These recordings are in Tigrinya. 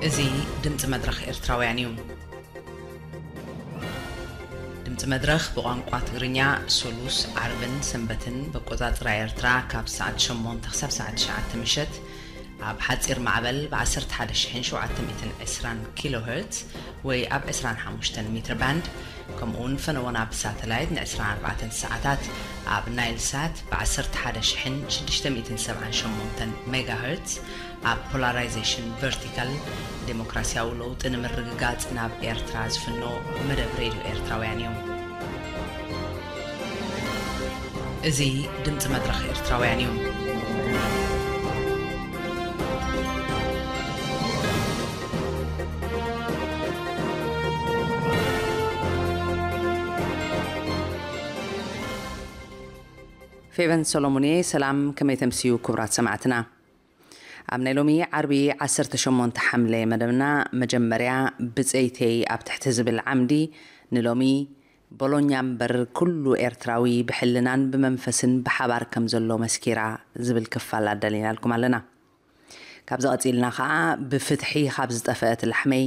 እዚ ድምፂ መድረኽ ኤርትራውያን እዩ። ድምፂ መድረኽ ብቋንቋ ትግርኛ ሶሉስ፣ ዓርብን ሰንበትን በቆፃፅራ ኤርትራ ካብ ሰዓት ሸሞንተ ክሳብ ሰዓት ትሽዓተ ምሸት ኣብ ሓፂር ማዕበል ብ ዓሰርተ ሓደ ሺሕን ሸውዓተ ሚእትን ዕስራን ኪሎ ሄርትዝ ወይ ኣብ ዕስራን ሓሙሽተን ሜትር ባንድ፣ ከምኡ እውን ፈነወና ብሳተላይት ን ዕስራን ኣርባዕተን ሰዓታት ኣብ ናይል ሳት ብ ዓሰርተ ሓደ ሺሕን ሽዱሽተ ሚእትን ሰብዓን ሸሞንተን ሜጋ ሄርትዝ ኣብ ፖላራይዜሽን ቨርቲካል ዴሞክራሲያዊ ለውጢ ንምርግጋጽ ናብ ኤርትራ ዝፍኖ መደብ ሬድዮ ኤርትራውያን እዩ። እዚ ድምፂ መድረኽ ኤርትራውያን እዩ። ፌቨን ሰሎሞን እየ። ሰላም፣ ከመይ ተምስዩ ክቡራት ሰማዕትና? ኣብ ናይ ሎሚ ዓርቢ ዓሰርተ ሸሞንተ ሓምለ መደብና መጀመርያ ብጸይተይ ኣብ ትሕቲ ዝብል ዓምዲ ንሎሚ ቦሎኛ እምበር ኩሉ ኤርትራዊ ብሕልናን ብመንፈስን ብሓባር ከም ዘሎ መስኪራ ዝብል ክፋል ኣዳሊናልኩም ኣለና። ካብዚ ቀጺልና ኸኣ ብፍትሒ ካብ ዝጠፈአት ላሕመይ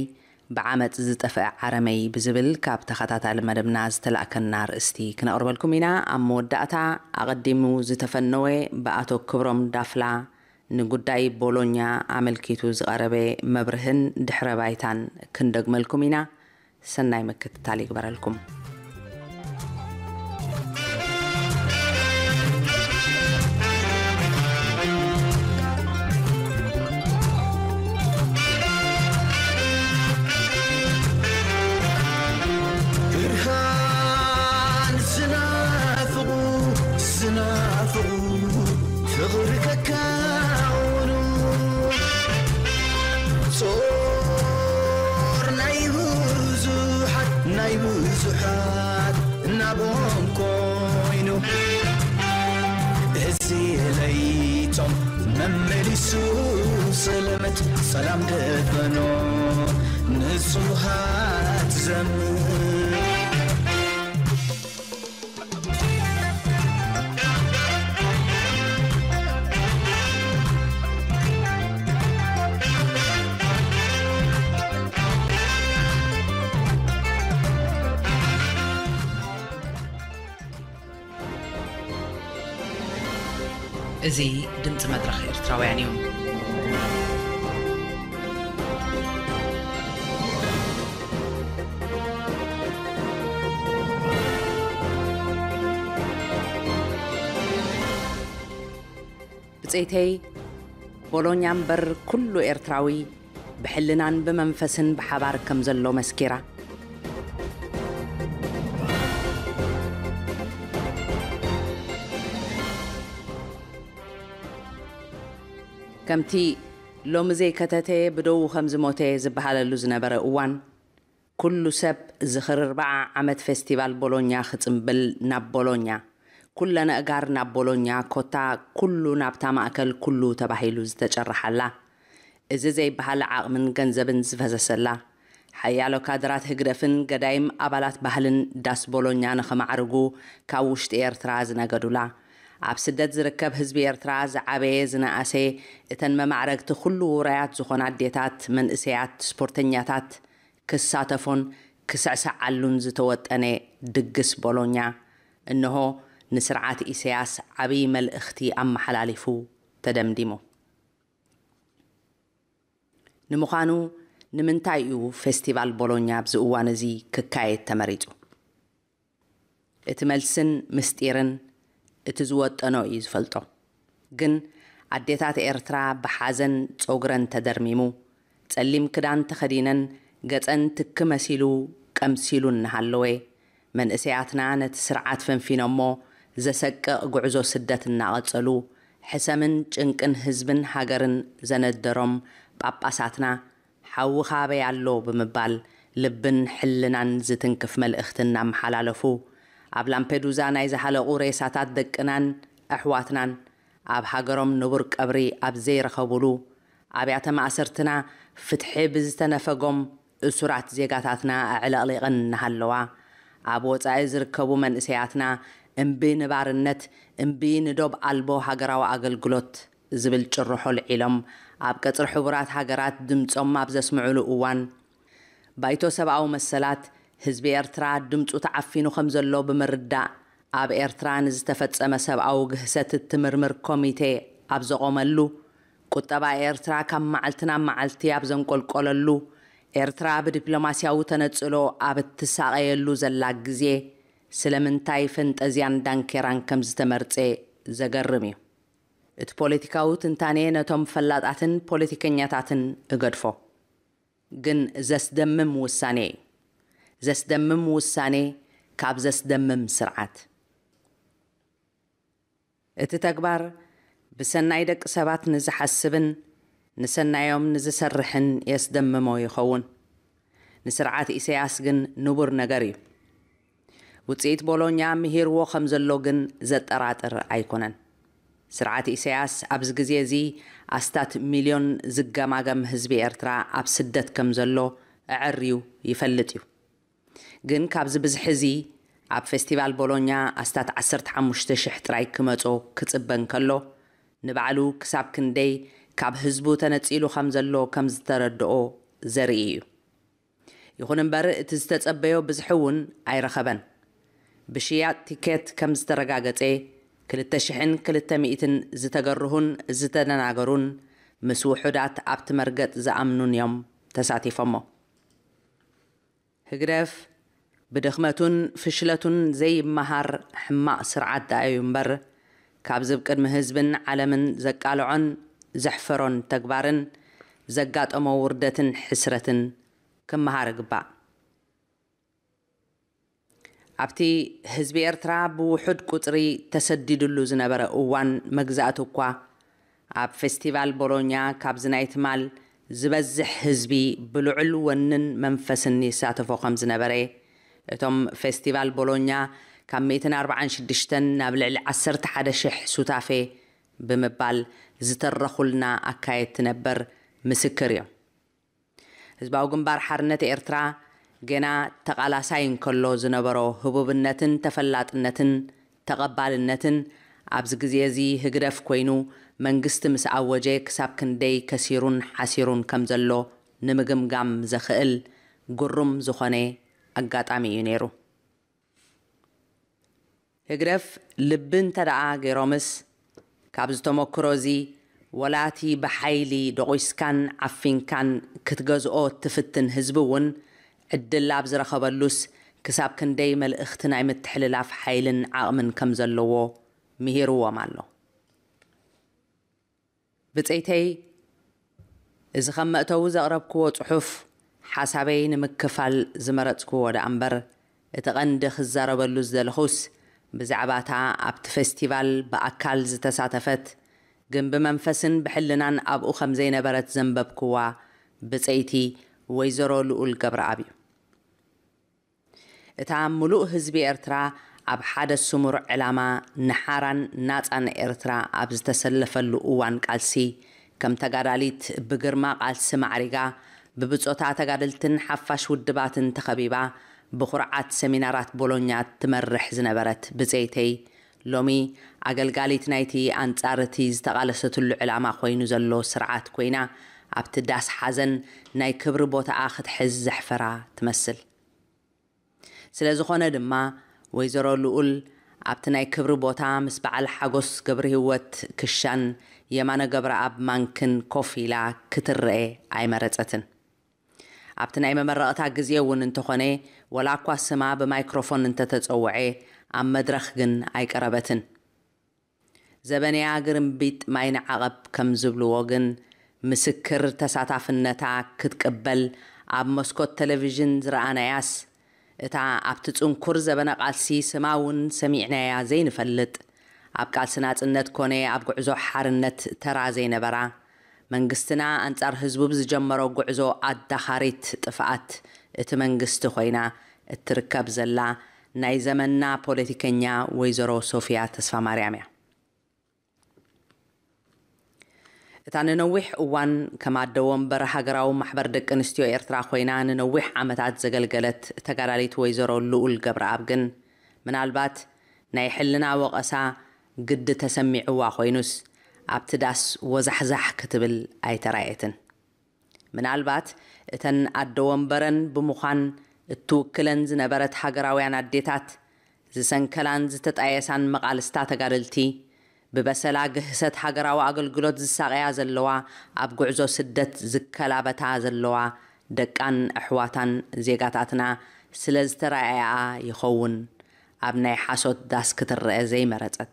ብዓመጽ ዝጠፈአ ዓረመይ ብዝብል ካብ ተኸታታሊ መደብና ዝተላእከና ኣርእስቲ ክነቕርበልኩም ኢና። ኣብ መወዳእታ ኣቐዲሙ ዝተፈነወ ብኣቶ ክብሮም ዳፍላ ንጉዳይ ቦሎኛ ኣመልኪቱ ዝቐረበ መብርህን ድሕረ ባይታን ክንደግመልኩም ኢና። ሰናይ ምክትታል ይግበረልኩም። ብርሃን ዝናፍቑ፣ ዝናፍቑ ፍቕሪ ከካውኑ፣ ጾር ናይ ብዙሓት፣ ናይ ብዙሓት ናብኦም ኮይኑ፣ እዚ ለይቶም መመሊሱ ሰለመት ሰላም ደፈኖ ንጹሃት ዘምር። እዚ ድምፂ መድረኽ ኤርትራውያን እዩ። ብጸይተይ፣ ቦሎኛ እምበር ኩሉ ኤርትራዊ ብሕልናን ብመንፈስን ብሓባር ከም ዘሎ መስኪራ። ከምቲ ሎሚ ዘይከተተ ብደዉ ከም ዝሞተ ዝበሃለሉ ዝነበረ እዋን፣ ኩሉ ሰብ ዝኽሪ ኣርብዓ ዓመት ፌስቲቫል ቦሎኛ ክጽምብል ናብ ቦሎኛ፣ ኩለን ኣእጋር ናብ ቦሎኛ፣ ኮታ ኩሉ ናብታ ማእከል ኩሉ ተባሂሉ ዝተጨረሓላ፣ እዚ ዘይበሃል ዓቕምን ገንዘብን ዝፈሰሰላ፣ ሓያሎ ካድራት ህግደፍን ገዳይም ኣባላት ባህልን ዳስ ቦሎኛ ንኸማዕርጉ ካብ ውሽጢ ኤርትራ ዝነገዱላ፣ ኣብ ስደት ዝርከብ ህዝቢ ኤርትራ ዝዓበየ ዝነኣሰ፣ እተን መማዕረግቲ ኩሉ ውራያት ዝኾና ኣዴታት፣ መንእሰያት፣ ስፖርተኛታት፣ ክሳተፎን ክስዕስዓሉን ዝተወጠነ ድግስ ቦሎኛ፣ እንሆ ንስርዓት ኢሳያስ ዓብዪ መልእኽቲ ኣመሓላሊፉ ተደምዲሙ። ንምዃኑ፣ ንምንታይ እዩ ፌስቲቫል ቦሎኛ ኣብዚ እዋን እዚ ክካየድ ተመሪጹ? እቲ መልስን ምስጢርን እቲ ዝወጠኖ እዩ ዝፈልጦ። ግን ኣዴታት ኤርትራ ብሓዘን ጸጉረን ተደርሚሙ፣ ጸሊም ክዳን ተኸዲነን፣ ገጸን ትኪ መሲሉ ቀምሲሉ እናሃለወ፣ መንእሰያትና ነቲ ስርዓት ፈንፊኖሞ ዘሰቅቕ ጉዕዞ ስደት እናቐጸሉ፣ ሕሰምን ጭንቅን ህዝብን ሃገርን ዘነደሮም ጳጳሳትና፣ ሓውኻ ኣበይ ኣሎ ብምባል ልብን ሕልናን ዝትንክፍ መልእኽቲ እናመሓላለፉ፣ ኣብ ላምፔዱዛ ናይ ዝሃለቑ ሬሳታት ደቅናን ኣሕዋትናን ኣብ ሃገሮም ንቡር ቀብሪ ኣብ ዘይረኸቡሉ፣ ኣብያተ ማእሰርትና ፍትሒ ብዝተነፈጎም እሱራት ዜጋታትና ኣዕለቕሊቐን እናሃለዋ፣ ኣብ ወጻኢ ዝርከቡ መንእሰያትና እምቢ ንባርነት፣ እምቢ ንዶብ ኣልቦ ሃገራዊ ኣገልግሎት ዝብል ጭርሖ ልዒሎም ኣብ ቀጽሪ ሕቡራት ሃገራት ድምጾም ኣብ ዘስምዕሉ እዋን፣ ባይቶ ሰብኣዊ መሰላት ህዝቢ ኤርትራ ድምጹ ተዓፊኑ ከም ዘሎ ብምርዳእ፣ ኣብ ኤርትራ ንዝተፈጸመ ሰብኣዊ ግህሰት እትምርምር ኮሚቴ ኣብ ዘቖመሉ፣ ቁጠባ ኤርትራ ካብ መዓልቲ ናብ መዓልቲ ኣብ ዘንቆልቆለሉ፣ ኤርትራ ብዲፕሎማስያዊ ተነጽሎ ኣብ እትሳቐየሉ ዘላ ግዜ፣ ስለምንታይ ፈንጠዝያን ዳንኬራን ከም ዝተመርጸ ዘገርም እዩ። እቲ ፖለቲካዊ ትንታኔ ነቶም ፈላጣትን ፖለቲከኛታትን እገድፎ። ግን ዘስደምም ውሳኔ እዩ። ዘስደምም ውሳኔ ካብ ዘስደምም ስርዓት። እቲ ተግባር ብሰናይ ደቂ ሰባት ንዝሓስብን ንሰናዮም ንዝሰርሕን የስደምሞ ይኸውን። ንስርዓት ኢሳያስ ግን ንቡር ነገር እዩ። ውጽኢት ቦሎኛ ምሂርዎ ከም ዘሎ ግን ዘጠራጥር ኣይኮነን። ስርዓት ኢሳያስ ኣብዚ ግዜ እዚ ኣስታት ሚልዮን ዝገማገም ህዝቢ ኤርትራ ኣብ ስደት ከም ዘሎ ኣዐርዩ ይፈልጥ እዩ። ግን ካብዚ ብዝሒ እዚ ኣብ ፌስቲቫል ቦሎኛ ኣስታት ዓሰርተ ሓሙሽተ ሽሕ ጥራይ ክመጾ ክጽበ እንከሎ፣ ንባዕሉ ክሳብ ክንደይ ካብ ህዝቡ ተነጺሉ ከም ዘሎ ከም ዝተረድኦ ዘርኢ እዩ። ይኹን እምበር፣ እቲ ዝተጸበዮ ብዝሒ እውን ኣይረኸበን። ብሽያጥ ቲኬት ከም ዝተረጋገጸ፣ ክልተ ሽሕን ክልተ ሚእትን ዝተገርሁን ዝተደናገሩን ምስ ውሑዳት ኣብቲ መርገጽ ዝኣምኑን እዮም ተሳቲፎሞ። ህግደፍ ብድኽመቱን ፍሽለቱን ዘይመሃር ሕማቕ ስርዓት ደኣ እዩ እምበር፣ ካብዚ ኣብ ቅድሚ ህዝብን ዓለምን ዘቃልዖን ዘሕፈሮን ተግባርን ዘጋጠሞ ውርደትን ሕስረትን ክመሃር ይግባእ። ኣብቲ ህዝቢ ኤርትራ ብውሑድ ቁጽሪ ተሰዲድሉ ዝነበረ እዋን መግዛእቲ እኳ፣ ኣብ ፌስቲቫል ቦሎኛ ካብዚ ናይ ትማል ዝበዝሕ ህዝቢ ብልዑል ወንን መንፈስን ይሳተፎ ከም ዝነበረ፣ እቶም ፌስቲቫል ቦሎኛ ካብ ሚእትን ኣርባዓን ሽዱሽተን ናብ ልዕሊ ዓሰርተ ሓደ ሽሕ ሱታፌ ብምባል ዝተረኹልና ኣካየድቲ ነበር ምስክር እዮም። ህዝባዊ ግንባር ሓርነት ኤርትራ ገና ተቓላሳይ እንከሎ ዝነበሮ ህቡብነትን ተፈላጥነትን ተቐባልነትን፣ ኣብዚ ግዜ እዚ ህግደፍ ኮይኑ መንግስቲ ምስ ኣወጀ ክሳብ ክንደይ ከሲሩን ሓሲሩን ከም ዘሎ ንምግምጋም ዘኽእል ግሩም ዝኾነ ኣጋጣሚ እዩ ነይሩ። ህግደፍ ልቢ እንተ ደኣ ገይሮምስ፣ ካብዚ ተመክሮ እዚ ወላ እቲ ብሓይሊ ደቑስካን ዓፊንካን ክትገዝኦ እትፍትን ህዝቢ እውን ዕድል ኣብ ዝረኸበሉስ፣ ክሳብ ክንደይ መልእኽቲ ናይ ምትሕልላፍ ሓይልን ዓቕምን ከም ዘለዎ ምሂርዎም ኣሎ። ብጸይተይ፣ እዚ ከም መእተዊ ዘቕረብክዎ ጽሑፍ፣ ሓሳበይ ንምክፋል ዝመረጽክዎ ደኣ እምበር፣ እቲ ቀንዲ ክዛረበሉ ዝደለኹስ፣ ብዛዕባ እታ ኣብቲ ፌስቲቫል ብኣካል ዝተሳተፈት፣ ግን ብመንፈስን ብሕልናን ኣብኡ ከም ዘይነበረት ዘንበብክዋ ብጸይቲ ወይዘሮ ልኡል ገብረኣብ እዩ። እታ ምሉእ ህዝቢ ኤርትራ ኣብ ሓደ ስሙር ዕላማ ንሓራን ናጻን ኤርትራ ኣብ ዝተሰለፈሉ እዋን ቃልሲ፣ ከም ተጋዳሊት ብግርማ ቃልሲ ማዕሪጋ፣ ብብጾታ ተጋደልትን ሓፋሽ ውድባትን ተኸቢባ፣ ብኹርዓት ሰሚናራት ቦሎኛ ትመርሕ ዝነበረት ብጸይተይ፣ ሎሚ ኣገልጋሊት ናይቲ ኣንጻር እቲ ዝተቓለሰትሉ ዕላማ ኮይኑ ዘሎ ስርዓት ኮይና፣ ኣብቲ ዳስ ሓዘን ናይ ክብሪ ቦታኣ ክትሕዝ ዘሕፈራ ትመስል። ስለ ዝኾነ ድማ፣ ወይዘሮ ልኡል ኣብቲ ናይ ክብሪ ቦታ ምስ በዓል ሓጎስ ገብረሂወት ክሻን የማነ ገብረኣብ ማንክን ኮፍ ኢላ ክትረኤ ኣይመረጸትን። ኣብቲ ናይ መመረቕታ ግዜ እውን እንተኾነ፣ ወላ እኳ ስማ ብማይክሮፎን እንተተጸውዐ፣ ኣብ መድረኽ ግን ኣይቀረበትን። ዘበንያ ግርምቢጥ ማይ ንዓቐብ ከም ዝብልዎ ግን፣ ምስክር ተሳታፍነታ ክትቅበል ኣብ መስኮት ቴሌቪዥን ዝረኣናያስ፣ እታ ኣብቲ ጽንኩር ዘበነ ቃልሲ ስማ እውን ሰሚዕናያ ዘይንፈልጥ፣ ኣብ ቃልሲ ናጽነት ኮነ ኣብ ጉዕዞ ሓርነት ተራ ዘይነበራ፣ መንግስትና ኣንጻር ህዝቡ ብዝጀመሮ ጉዕዞ ኣዳኻሪት ጥፍኣት እቲ መንግስቲ ኮይና እትርከብ ዘላ ናይ ዘመንና ፖለቲከኛ ወይዘሮ ሶፊያ ተስፋማርያም እያ። እታ ንነዊሕ እዋን ከም ኣደ ወንበር ሃገራዊ ማሕበር ደቂ ኣንስትዮ ኤርትራ ኮይና ንነዊሕ ዓመታት ዘገልገለት ተጋዳሊት ወይዘሮ ልኡል ገብረኣብ ግን፣ ምናልባት ናይ ሕልና ወቐሳ ግዲ ተሰሚዕዋ ኮይኑስ፣ ኣብቲ ዳስ ወዛሕዛሕ ክትብል ኣይተራእየትን። ምናልባት እተን ኣደ ወንበረን ብምዃን እትውክለን ዝነበረት ሃገራውያን ኣዴታት፣ ዝሰንከላን ዝተጣየሳን መቓልስታ ተጋደልቲ፣ ብበሰላ ግህሰት ሃገራዊ ኣገልግሎት ዝሳቐያ ዘለዋ፣ ኣብ ጉዕዞ ስደት ዝከላበታ ዘለዋ ደቃን ኣሕዋታን ዜጋታትና ስለ ዝተራእያ ይኸውን ኣብ ናይ ሓሶት ዳስ ክትረአ ዘይመረጸት።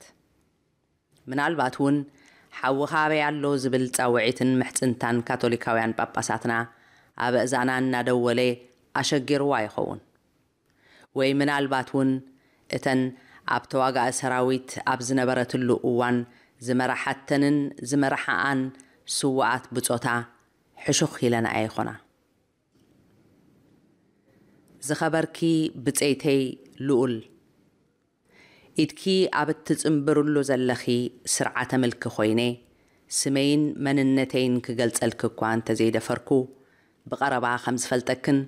ምናልባት እውን ሓውኻ ኣበይ ኣሎ ዝብል ጻውዒትን ምሕጽንታን ካቶሊካውያን ጳጳሳትና ኣብ ኣእዛና እናደወለ ኣሸጊርዋ ይኸውን። ወይ ምናልባት እውን እተን ኣብ ተዋጋኢ ሰራዊት ኣብ ዝነበረትሉ እዋን ዝመራሓተንን ዝመራሓኣን ስውኣት ብጾታ ሕሹኽ ኢለንኣ ይኾና። ዝኸበርኪ ብጸይተይ ልኡል፣ ኢድኪ ኣብ እትጽንብርሉ ዘለኺ ስርዓተ ምልኪ ኮይነ፣ ስመይን መንነተይን ክገልጸልኪ እኳ እንተዘይደፈርኩ፣ ብቐረባ ከም ዝፈልጠክን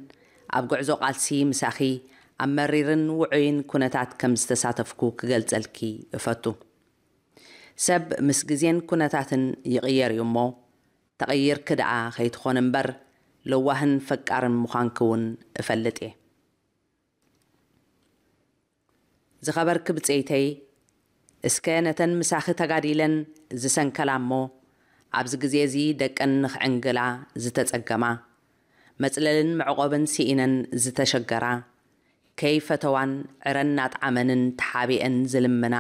ኣብ ጉዕዞ ቃልሲ ምሳኺ ኣብ መሪርን ውዑይን ኩነታት ከም ዝተሳተፍኩ ክገልጸልኪ እፈቱ። ሰብ ምስ ግዜን ኩነታትን ይቕየር እዩ እሞ፣ ተቐይርኪ ደኣ ከይትኾን እምበር፣ ለዋህን ፈቃርን ምዃንኪ እውን እፈልጥ እየ። ዝኸበርኪ ብጸይተይ፣ እስከ ነተን ምሳኺ ተጋዲለን ዝሰንከላ እሞ፣ ኣብዚ ግዜ እዚ ደቀን ንኽዕንግላ ዝተጸገማ፣ መጽለልን መዕቆብን ስኢነን ዝተሸገራ፣ ከይፈተዋን ዕረ እናጥዓመንን ተሓቢአን ዝልምና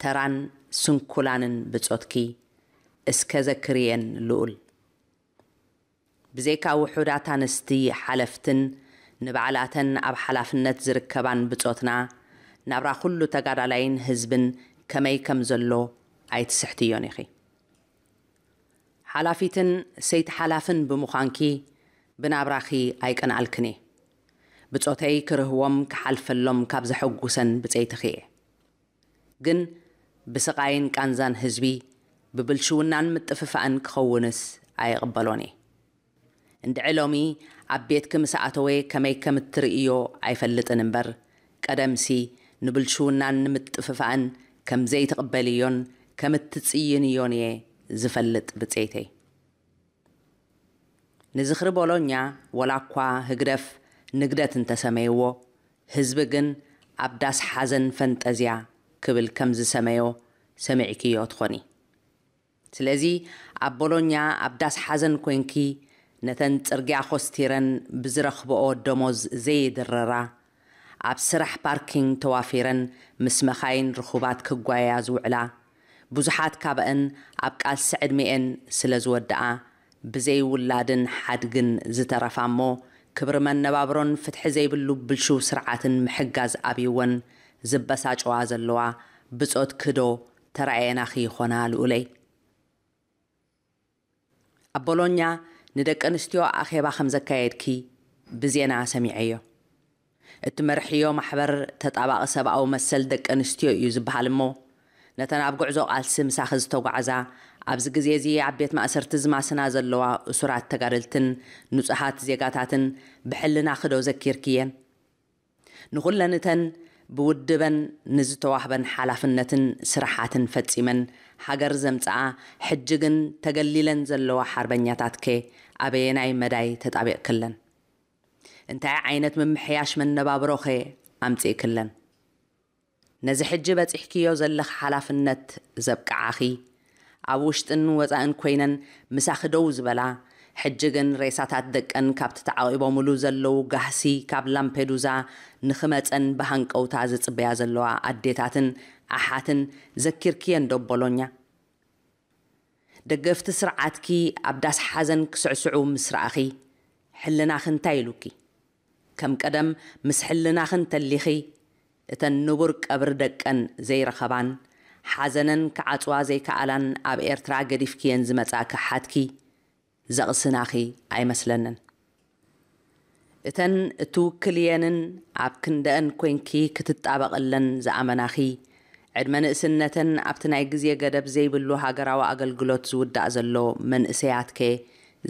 ተራን ስንኩላንን ብጾትኪ እስከ ዘክርየን ልኡል። ብዘይካ ውሑዳት ኣንስቲ ሓለፍትን ንባዕላተን ኣብ ሓላፍነት ዝርከባን ብጾትና፣ ናብራ ኩሉ ተጋዳላይን ህዝብን ከመይ ከም ዘሎ ኣይትስሕትዮን ኢኺ። ሓላፊትን ሰይቲ ሓላፍን ብምዃንኪ ብናብራኺ ኣይቀንኣልክን እየ። ብጾተይ ክርህዎም ክሓልፈሎም ካብ ዘሐጉሰን ብጸይትኺ እየ። ግን ብስቓይን ቃንዛን ህዝቢ፣ ብብልሽውናን ምጥፍፋእን ክኸውንስ ኣይቕበሎን እየ። እንድዒ ሎሚ ኣብ ቤትኪ ምስ ኣተወ ከመይ ከም እትርእዮ ኣይፈልጥን እምበር፣ ቀደምሲ ንብልሽውናን ንምጥፍፋእን ከም ዘይትቕበልዮን ከም እትጽይንዮን እየ ዝፈልጥ ብጸይተይ። ንዝኽሪ ቦሎኛ ወላ እኳ ህግደፍ ንግደት እንተሰመይዎ፣ ህዝቢ ግን ኣብ ዳስ ሓዘን ፈንጠዝያ ክብል ከም ዝሰመዮ ሰሚዕክዮ ትኾኒ። ስለዚ ኣብ ቦሎኛ ኣብ ዳስ ሓዘን ኮይንኪ ነተን ጽርግያ ኮስቲረን ብዝረኽብኦ ደሞዝ ዘይድረራ፣ ኣብ ስራሕ ፓርኪንግ ተዋፊረን ምስ መኻይን ርኹባት ክጓያ ዝውዕላ፣ ብዙሓት ካብአን ኣብ ቃልሲ ዕድሜኤን ስለ ዝወድኣ፣ ብዘይ ውላድን ሓድግን ዝተረፋ እሞ፣ ክብሪ መነባብሮን ፍትሒ ዘይብሉ ብልሹው ስርዓትን ምሕጋዝ ኣብይወን ዝበሳጨዋ ዘለዋ ብጾትኪ ዶ ተራእየናኺ ይኾና ልኡለይ? ኣብ ቦሎኛ ንደቂ ኣንስትዮ ኣኼባ ከም ዘካየድኪ ብዜና ሰሚዐዮ። እትመርሕዮ ማሕበር ተጣባቒ ሰብኣዊ መሰል ደቂ ኣንስትዮ እዩ ዝበሃል እሞ፣ ነተን ኣብ ጉዕዞ ቃልሲ ምሳኺ ዝተጓዕዛ፣ ኣብዚ ግዜ እዚ ኣብ ቤት ማእሰርቲ ዝማስና ዘለዋ እሱራት ተጋደልትን ንጹሃት ዜጋታትን ብሕልናኺ ዶ ዘኪርክየን? ንኹለን እተን ብውድበን ንዝተዋህበን ሓላፍነትን ስራሓትን ፈጺመን ሃገር ዘምጽኣ፣ ሕጂ ግን ተገሊለን ዘለዋ ሓርበኛታትከ ኣበየናይ መዳይ ተጣቢቕክለን? እንታይ ዓይነት ምምሕያሽ መነባብሮኸ ኣምጺእክለን? ነዚ ሕጂ በጺሕክዮ ዘለኺ ሓላፍነት ዘብቅዓኺ፣ ኣብ ውሽጥን ወጻእን ኮይነን ምሳኺ ደው ዝበላ፣ ሕጂ ግን ሬሳታት ደቀን ካብቲ ተዓቂቦምሉ ዘለዉ ጋህሲ ካብ ላምፔዱዛ ንኽመጸን ብሃንቀውታ ዝጽበያ ዘለዋ ኣዴታትን ኣሓትን ዘኪርክየን ዶ ቦሎኛ? ደገፍቲ ስርዓትኪ ኣብ ዳስ ሓዘን ክስዕስዑ ምስ ረኣኺ፣ ሕልናኺ እንታይ ኢሉኪ? ከም ቀደም ምስ ሕልናኺ እንተሊኺ፣ እተን ንቡር ቀብሪ ደቀን ዘይረኸባን፣ ሓዘነን ክዓጽዋ ዘይከኣላን ኣብ ኤርትራ ገዲፍክየን ዝመጻእኪ ኣሓትኪ፣ ዘቕስናኺ ኣይመስለንን። እተን እትውክልየንን ኣብ ክንደአን ኮይንኪ ክትጣበቕለን ዝኣመናኺ፣ ዕድመ ንእስነተን ኣብቲ ናይ ግዜ ገደብ ዘይብሉ ሃገራዊ ኣገልግሎት ዝውዳእ ዘሎ መንእሰያትከ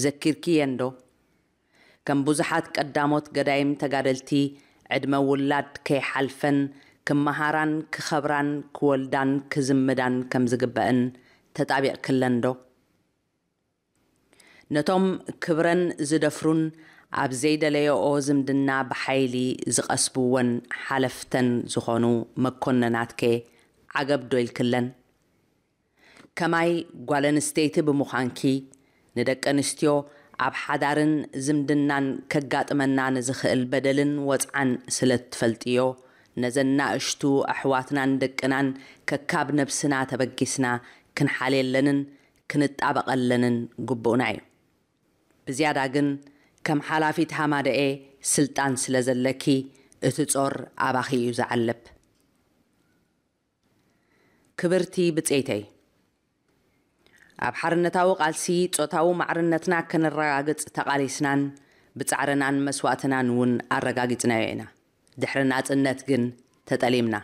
ዘኪርክየን ዶ? ከም ብዙሓት ቀዳሞት ገዳይም ተጋደልቲ፣ ዕድመ ውላድ ከይሓልፈን ክመሃራን ክኸብራን ክወልዳን ክዝምዳን ከም ዝግበአን ተጣቢቕክለን ዶ? ነቶም ክብረን ዝደፍሩን ኣብ ዘይደለየኦ ዝምድና ብሓይሊ ዝቐስብወን ሓለፍተን ዝኾኑ መኮነናትከ ዓገብ ዶ ኢልክለን? ከማይ ጓል ኣንስተይቲ ብምዃንኪ፣ ንደቂ ኣንስትዮ ኣብ ሓዳርን ዝምድናን ከጋጥመና ንዝኽእል በደልን ወጽዓን ስለ ትፈልጥዮ፣ ነዘን ናእሽቱ ኣሕዋትናን ደቅናን ከካብ ነብስና ተበጊስና ክንሓልየለንን ክንጣበቐለንን ግቡእና እዩ። ብዝያዳ ግን፣ ከም ሓላፊት ሃማደኤ ስልጣን ስለ ዘለኪ፣ እቲ ጾር ኣባኺ እዩ ዝዓልብ። ክብርቲ ብጸይተይ፣ ኣብ ሓርነታዊ ቃልሲ ጾታዊ ማዕርነትና ከነረጋግጽ ተቓሊስናን ብጻዕርናን መስዋእትናን እውን ኣረጋጊጽናዮ ኢና። ድሕሪ ናጽነት ግን ተጠሊምና።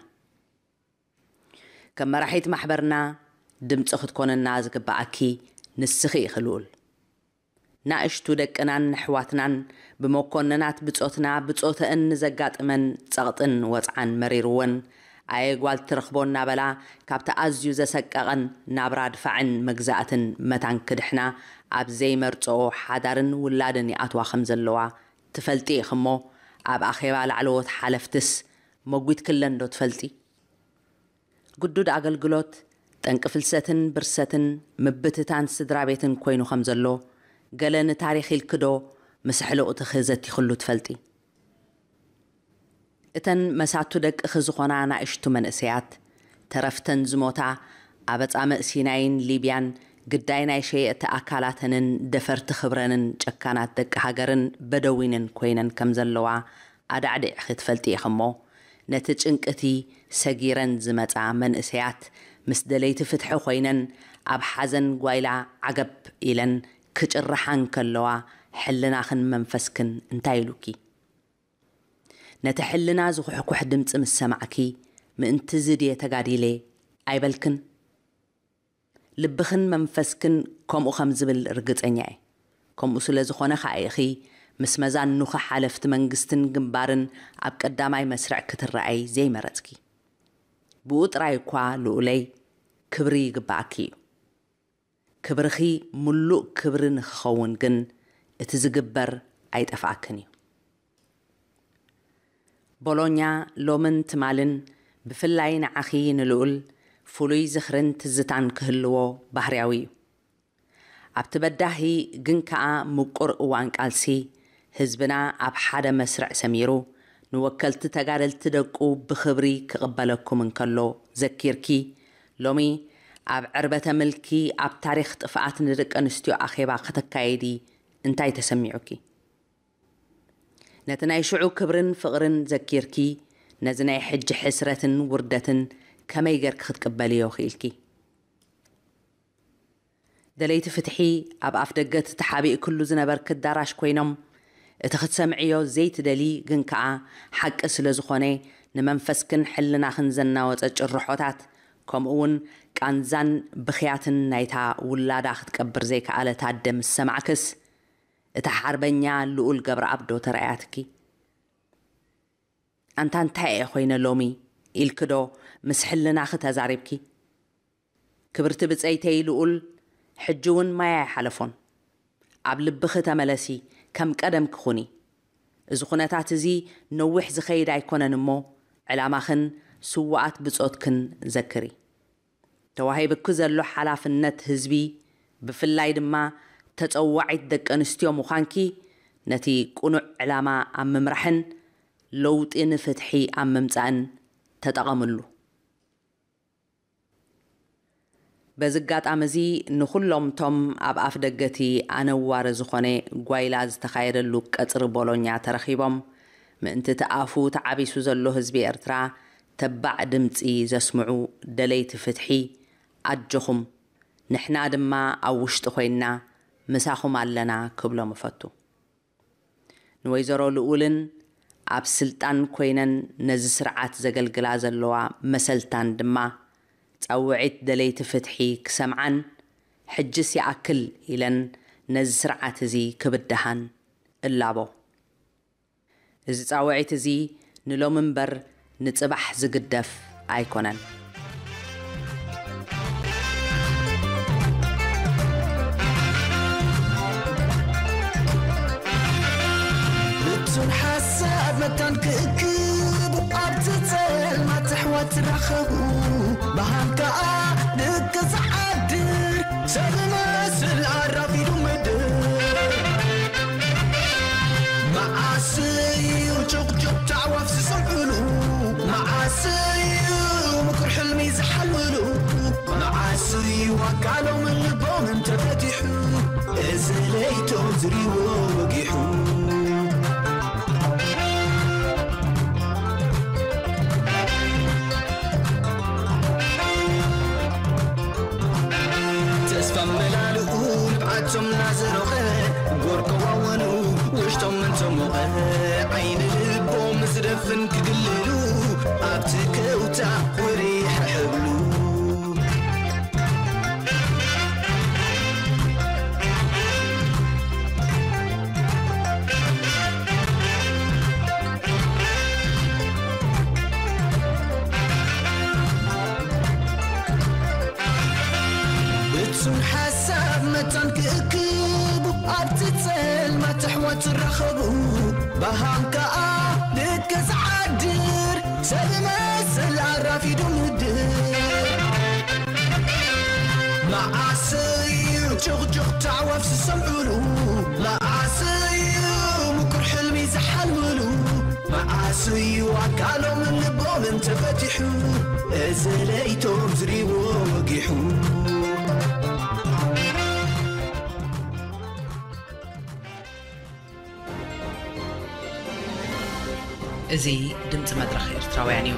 ከም መራሒት ማሕበርና ድምጺ ክትኮንና ዝግብኣኪ ንስኺ ኢኺ ልኡል። ናእሽቱ ደቅናን ኣሕዋትናን ብመኮንናት ብጾትና ብጾተእን ንዘጋጥመን ጸቕጥን ወጽዓን መሪርወን፣ ኣየ ጓል ትረኽቦ እናበላ ካብቲ ኣዝዩ ዘሰቀቐን ናብራ ድፋዕን መግዛእትን መታን ክድሕና ኣብ ዘይመርጽኦ ሓዳርን ውላድን ይኣትዋ ከም ዘለዋ ትፈልጢ ኢኺ እሞ፣ ኣብ ኣኼባ ላዕለዎት ሓለፍትስ መጒትክለን ዶ ትፈልጢ? ግዱድ ኣገልግሎት፣ ጠንቂ ፍልሰትን ብርሰትን ምብትታን ስድራ ቤትን ኮይኑ ከም ዘሎ፣ ገለ ንታሪኽ ኢልኪ ዶ ምስ ኣሕሉቕትኺ ዘቲኽሉ ትፈልጢ? እተን መሳቱ ደቅኺ ዝኾና ናእሽቱ መንእሰያት፣ ተረፍተን ዝሞታ ኣብ ኣጻምእ ሲናይን ሊብያን ግዳይ ናይ ሸየጥቲ ኣካላተንን ደፈርቲ ክብረንን ጨካናት ደቂ ሃገርን በደዊንን ኮይነን ከም ዘለዋ ኣዳዕዲዕኺ ትፈልጢ ኢኺ እሞ፣ ነቲ ጭንቅቲ ሰጊረን ዝመጻ መንእሰያት ምስ ደለይቲ ፍትሒ ኮይነን ኣብ ሓዘን ጓይላ ዓገብ ኢለን ክጭርሓ እንከለዋ፣ ሕልናኽን መንፈስክን እንታይ ኢሉኪ? ነቲ ሕልና ዝኹሕኩሕ ድምጺ ምስ ሰማዕኪ፣ ምእንትዚ ድየ ተጋዲለ ኣይበልክን? ልብኽን መንፈስክን ከምኡ ከም ዝብል ርግጸኛ እየ። ከምኡ ስለ ዝኾነ ከኣ ኢኺ ምስ መዛኑኺ ሓለፍቲ መንግስትን ግንባርን ኣብ ቀዳማይ መስርዕ ክትረኣይ ዘይመረጽኪ። ብኡ ጥራይ እኳ ልኡለይ ክብሪ ይግብኣኪ እዩ። ክብርኺ ምሉእ ክብሪ ንኽኸውን ግን እቲ ዝግበር ኣይጠፍኣክን እዩ። ቦሎኛ ሎምን ትማልን ብፍላይ ንዓኺ ንልኡል ፍሉይ ዝኽርን ትዝታን ክህልዎ ባህርያዊ እዩ። ኣብቲ በዳሂ ግን ከኣ ምቁር እዋን ቃልሲ ህዝብና ኣብ ሓደ መስርዕ ሰሚሩ ንወከልቲ ተጋደልቲ ደቁ ብኽብሪ ክቕበለኩም እንከሎ ዘኪርኪ፣ ሎሚ ኣብ ዕርበተ ምልኪ ኣብ ታሪኽ ጥፍኣት ንደቂ ኣንስትዮ ኣኼባ ከተካይዲ እንታይ ተሰሚዑኪ? ነቲ ናይ ሽዑ ክብርን ፍቕርን ዘኪርኪ፣ ነዚ ናይ ሕጂ ሕስረትን ውርደትን ከመይ ጌርኪ ክትቅበልዮ ክኢልኪ? ደለይቲ ፍትሒ ኣብ ኣፍ ደገ እቲ ተሓቢእክሉ ዝነበርኪ ኣዳራሽ ኮይኖም፣ እቲ ክትሰምዕዮ ዘይትደሊ ግን ከኣ ሓቂ ስለ ዝኾነ፣ ንመንፈስክን ሕልናኽን ዘናወጸ ጭርሖታት፣ ከምኡ እውን ቃንዛን ብኽያትን ናይታ ውላዳ ክትቀብር ዘይከኣለት ኣደ ምስ ሰማዕክስ፣ እታ ሓርበኛ ልኡል ገብረኣብ ዶ ተራእያትኪ? ኣንታ እንታይ እየ ኮይነ ሎሚ ኢልኪ ዶ ምስ ሕልናኺ ተዛሪብኪ? ክብርቲ ብጸይተይ ልኡል፣ ሕጂ እውን ማይ ኣይሓለፎን። ኣብ ልብኺ ተመለሲ፣ ከም ቀደምኪ ኩኒ። እዚ ኩነታት እዚ ነዊሕ ዝኸይድ ኣይኮነን እሞ፣ ዕላማኽን ስዉኣት ብጾትክን ዘክሪ። ተዋሂብኪ ዘሎ ሓላፍነት ህዝቢ፣ ብፍላይ ድማ ተጸዋዒት ደቂ ኣንስትዮ ምዃንኪ፣ ነቲ ቅኑዕ ዕላማ ኣብ ምምራሕን ለውጢ ንፍትሒ ኣብ ምምጻእን ተጠቐምሉ። በዚ ኣጋጣሚ እዚ ንኹሎም እቶም ኣብ ኣፍ ደገ እቲ ኣነዋሪ ዝኾነ ጓይላ ዝተኻየደሉ ቀጽሪ ቦሎኛ ተረኺቦም ምእንቲ እቲ ኣፉ ተዓቢሱ ዘሎ ህዝቢ ኤርትራ ተባዕ ድምጺ ዘስምዑ ደለይቲ ፍትሒ፣ ኣጆኹም፣ ንሕና ድማ ኣብ ውሽጢ ኮይንና ምሳኹም ኣለና ክብሎም እፈቱ። ንወይዘሮ ልኡልን ኣብ ስልጣን ኮይነን ነዚ ስርዓት ዘገልግላ ዘለዋ መሰልታን ድማ ጻውዒት ደለይቲ ፍትሒ ክሰምዓን፣ ሕጅስ ይኣክል ኢለን ነዚ ስርዓት እዚ ክብድሃን እላቦ። እዚ ጻውዒት እዚ ንሎሚ እምበር ንጽባሕ ዝግደፍ ኣይኮነን። መታን ክእክቡ ኣብቲ ጸልማት ኣሕዋት ትራኸቡ፣ ብሃም ከኣ ደቂ ዝዓድር ሰብ መስል ኣራፊዱ ምድር። መዓስ እዩ ጭቕጭቕ ኣዕዋፍ ዝሰምዑሉ? መዓስ እዩ ምኩር ሕልሚ ዝሓልምሉ? መዓስ እዩ ኣካሎምን ልቦምን ተፈቲሑ? እዚ ለይቶም ዝሪዎ ወጊሑ። ተስፋ መላልኡ ንብዓቶም እናዘሮቐ፣ ጎርኮ ዋወኑ ውሽጦም እንተሞቐ፣ ዓይኒ ልቦም ዝደፍን ክግልሉ፣ ኣብቲ ከውታ ወሪሕ ሕብሉ። ብጹን ሓሳብ መታን ክእክቡ፣ ኣብቲ ጸልማት ኣሕዋት ትራኸቡ፣ ብሃም ከኣ ደቂ ዝዓድር ሰብ መስል ኣራፊዱ ምድር። መዓስ እዩ ጭቕጭቕ ኣዕዋፍ ዝሰምዑሉ? መዓስ እዩ ምኩር ሕልሚ ዝሓልምሉ? መዓስ እዩ ኣካሎምን ልቦምን ተፈቲሑ? እዚ ለይቶም ዝሪዎ ወጊሑ። እዚ ድምጺ መድረኽ ኤርትራውያን እዩ።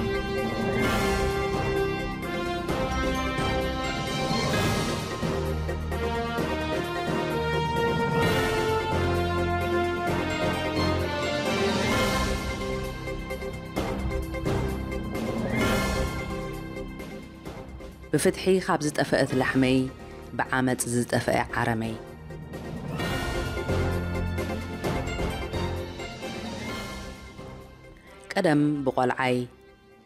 ብፍትሒ ካብ ዝጠፈአት ላሕመይ፣ ብዓመጽ ዝጠፈአ ዓረመይ። ቀደም ብቖልዓይ፣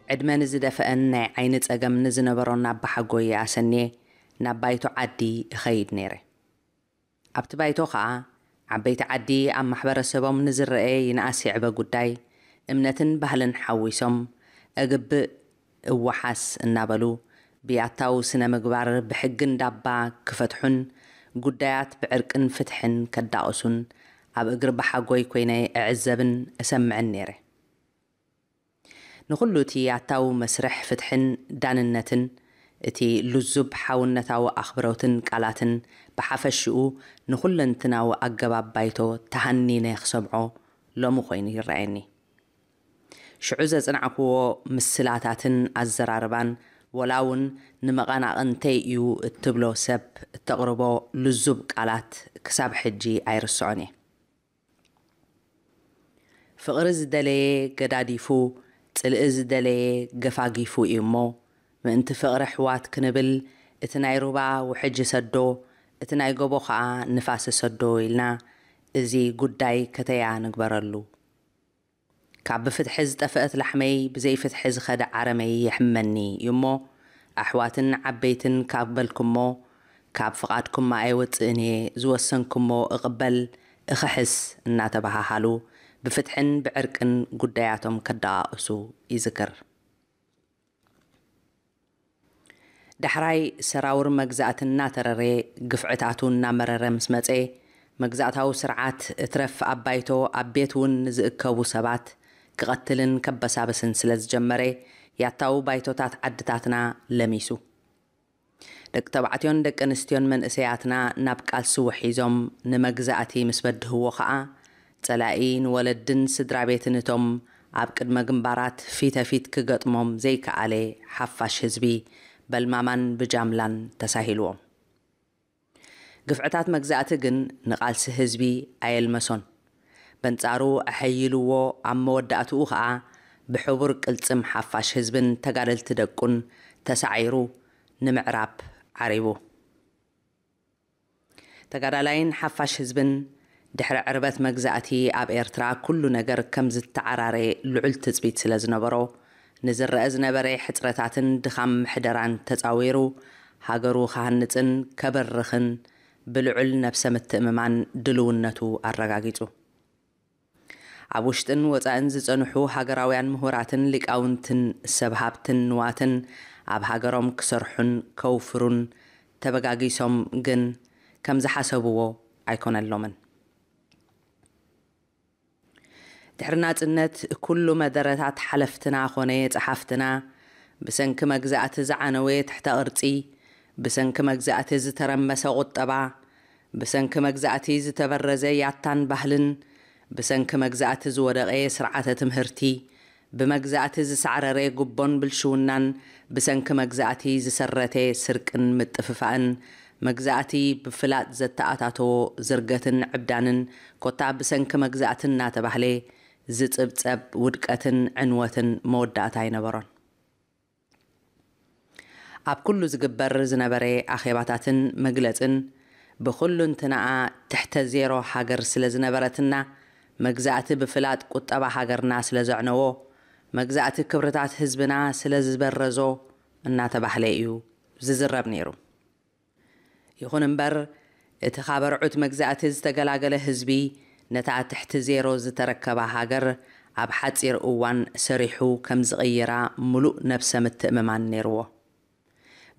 ዕድመ ንዝደፈአን ናይ ዓይኒ ጸገም ንዝነበሮን ኣባሓጎይ ኣሰንየ ናብ ባይቶ ዓዲ እኸይድ ነይረ። ኣብቲ ባይቶ ኸኣ፣ ዓበይቲ ዓዲ ኣብ ማሕበረሰቦም ንዝረኤ ይንኣስ ይዕበ ጉዳይ፣ እምነትን ባህልን ሓዊሶም፣ እግብእ እወሓስ እናበሉ፣ ብያታው ስነ ምግባር ብሕጊ እንዳባ ክፈትሑን፣ ጉዳያት ብዕርቅን ፍትሕን ከዳቕሱን፣ ኣብ እግሪ ባሓጎይ ኮይነ እዕዘብን እሰምዕን ነይረ። ንኹሉ እቲ ኣታዊ መስርሕ ፍትሕን ዳንነትን፣ እቲ ልዙብ ሓውነታዊ ኣኽብሮትን ቃላትን ብሓፈሽኡ ንኹለንትናዊ ኣገባብ ባይቶ ተሃኒነ ክሰምዖ ሎሚ ኮይኑ ይረኣየኒ። ሽዑ ዘጽናዕክዎ ምስላታትን ኣዘራርባን፣ ወላ እውን ንመቐናቕንተይ እዩ እትብሎ ሰብ እተቕርቦ ልዙብ ቃላት ክሳብ ሕጂ ኣይርስዖን እየ። ፍቕሪ ዝደለየ ገዳዲፉ፣ ጽልኢ ዝደለየ ገፋጊፉ እዩ እሞ፣ ምእንቲ ፍቕሪ ኣሕዋት ክንብል፣ እቲ ናይ ሩባ ውሕጅ ይሰዶ፣ እቲ ናይ ጎቦ ኸኣ ንፋስ ይሰዶ ኢልና፣ እዚ ጉዳይ ከተያ ንግበረሉ። ካብ ብፍትሒ ዝጠፍአት ላሕመይ ብዘይፍትሒ ዝኸደ ዓረመይ የሕመኒ እዩ እሞ፣ ኣሕዋትን ዓበይትን ካብ በልኩሞ፣ ካብ ፍቓድኩማ ኣይወጽእን እየ፣ ዝወሰንኩሞ እቕበል፣ እኽሕስ እናተበሃሃሉ፣ ብፍትሕን ብዕርቅን ጉዳያቶም ከደቓቕሱ ይዝክር። ዳሕራይ ሰራውር መግዛእቲ እናተረረ፣ ግፍዕታቱ እናመረረ ምስ መጸ፣ መግዛእታዊ ስርዓት እትረፍ ኣብ ባይቶ ኣብ ቤት እውን ንዝእከቡ ሰባት ክቐትልን ከበሳብስን ስለ ዝጀመረ፣ ያታዊ ባይቶታት ዓድታትና ለሚሱ። ደቂ ተባዕትዮን ደቂ ኣንስትዮን መንእሰያትና ናብ ቃልሲ ውሒዞም ንመግዛእቲ ምስ በድህዎ ኸኣ፣ ጸላኢ ንወለድን ስድራ ቤትን እቶም ኣብ ቅድመ ግንባራት ፊተ ፊት ክገጥሞም ዘይከኣለ ሓፋሽ ህዝቢ በልማማን ብጃምላን ተሳሂልዎም። ግፍዕታት መግዛእቲ ግን ንቓልሲ ህዝቢ ኣየልመሶን። በንጻሩ ኣሐይልዎ፣ ኣብ መወዳእትኡ ኸኣ ብሕቡር ቅልጽም ሓፋሽ ህዝብን ተጋደልቲ ደቁን ተሳዒሩ ንምዕራብ ዓሪቡ። ተጋዳላይን ሓፋሽ ህዝብን ድሕሪ ዕርበት መግዛእቲ ኣብ ኤርትራ ኩሉ ነገር ከም ዝተዓራረ ልዑል ትጽቢት ስለ ዝነበሮ፣ ንዝረአ ዝነበረ ሕጽረታትን ድኻም ምሕደራን ተጻዊሩ፣ ሃገሩ ክሃንጽን ከበርኽን ብልዑል ነብሰ ምትእምማን ድልውነቱ ኣረጋጊጹ። ኣብ ውሽጥን ወጻእን ዝጸንሑ ሃገራውያን ምሁራትን ሊቃውንትን ሰብ ሃብትን ንዋትን ኣብ ሃገሮም ክሰርሑን ከውፍሩን ተበጋጊሶም ግን ከም ዝሓሰብዎ ኣይኮነሎምን። ድሕሪ ናጽነት ኩሉ መደረታት ሓለፍትና ኾነ ጸሓፍትና ብሰንኪ መግዛእቲ ዝዓነወ ትሕተ ቅርጺ፣ ብሰንኪ መግዛእቲ ዝተረመሰ ቁጠባ፣ ብሰንኪ መግዛእቲ ዝተበረዘ ያታን ባህልን፣ ብሰንኪ መግዛእቲ ዝወደቐ ስርዓተ ትምህርቲ፣ ብመግዛእቲ ዝሳዕረረ ጉቦን ብልሽውናን፣ ብሰንኪ መግዛእቲ ዝሰረተ ስርቅን ምጥፍፋእን፣ መግዛእቲ ብፍላጥ ዘተኣታተዎ ዝርገትን ዕብዳንን፣ ኮታ ብሰንኪ መግዛእቲ እናተባህለ ዝጽብጸብ ውድቀትን ዕንወትን መወዳእታ ኣይነበሮን። ኣብ ኩሉ ዝግበር ዝነበረ ኣኼባታትን መግለጽን፣ ብኹሉ እንትናኣ ትሕተ ዜሮ ሃገር ስለ ዝነበረትና፣ መግዛእቲ ብፍላጥ ቁጠባ ሃገርና ስለ ዘዕነዎ፣ መግዛእቲ ክብርታት ህዝብና ስለ ዝበረዞ እናተባህለ እዩ ዝዝረብ ነይሩ። ይኹን እምበር፣ እቲ ካብ ኣርዑት መግዛእቲ ዝተገላገለ ህዝቢ፣ ነታ ትሕቲ ዜሮ ዝተረከባ ሃገር ኣብ ሓጺር እዋን ሰሪሑ ከም ዝቕይራ ምሉእ ነብሰ ምትእምማን ነይርዎ።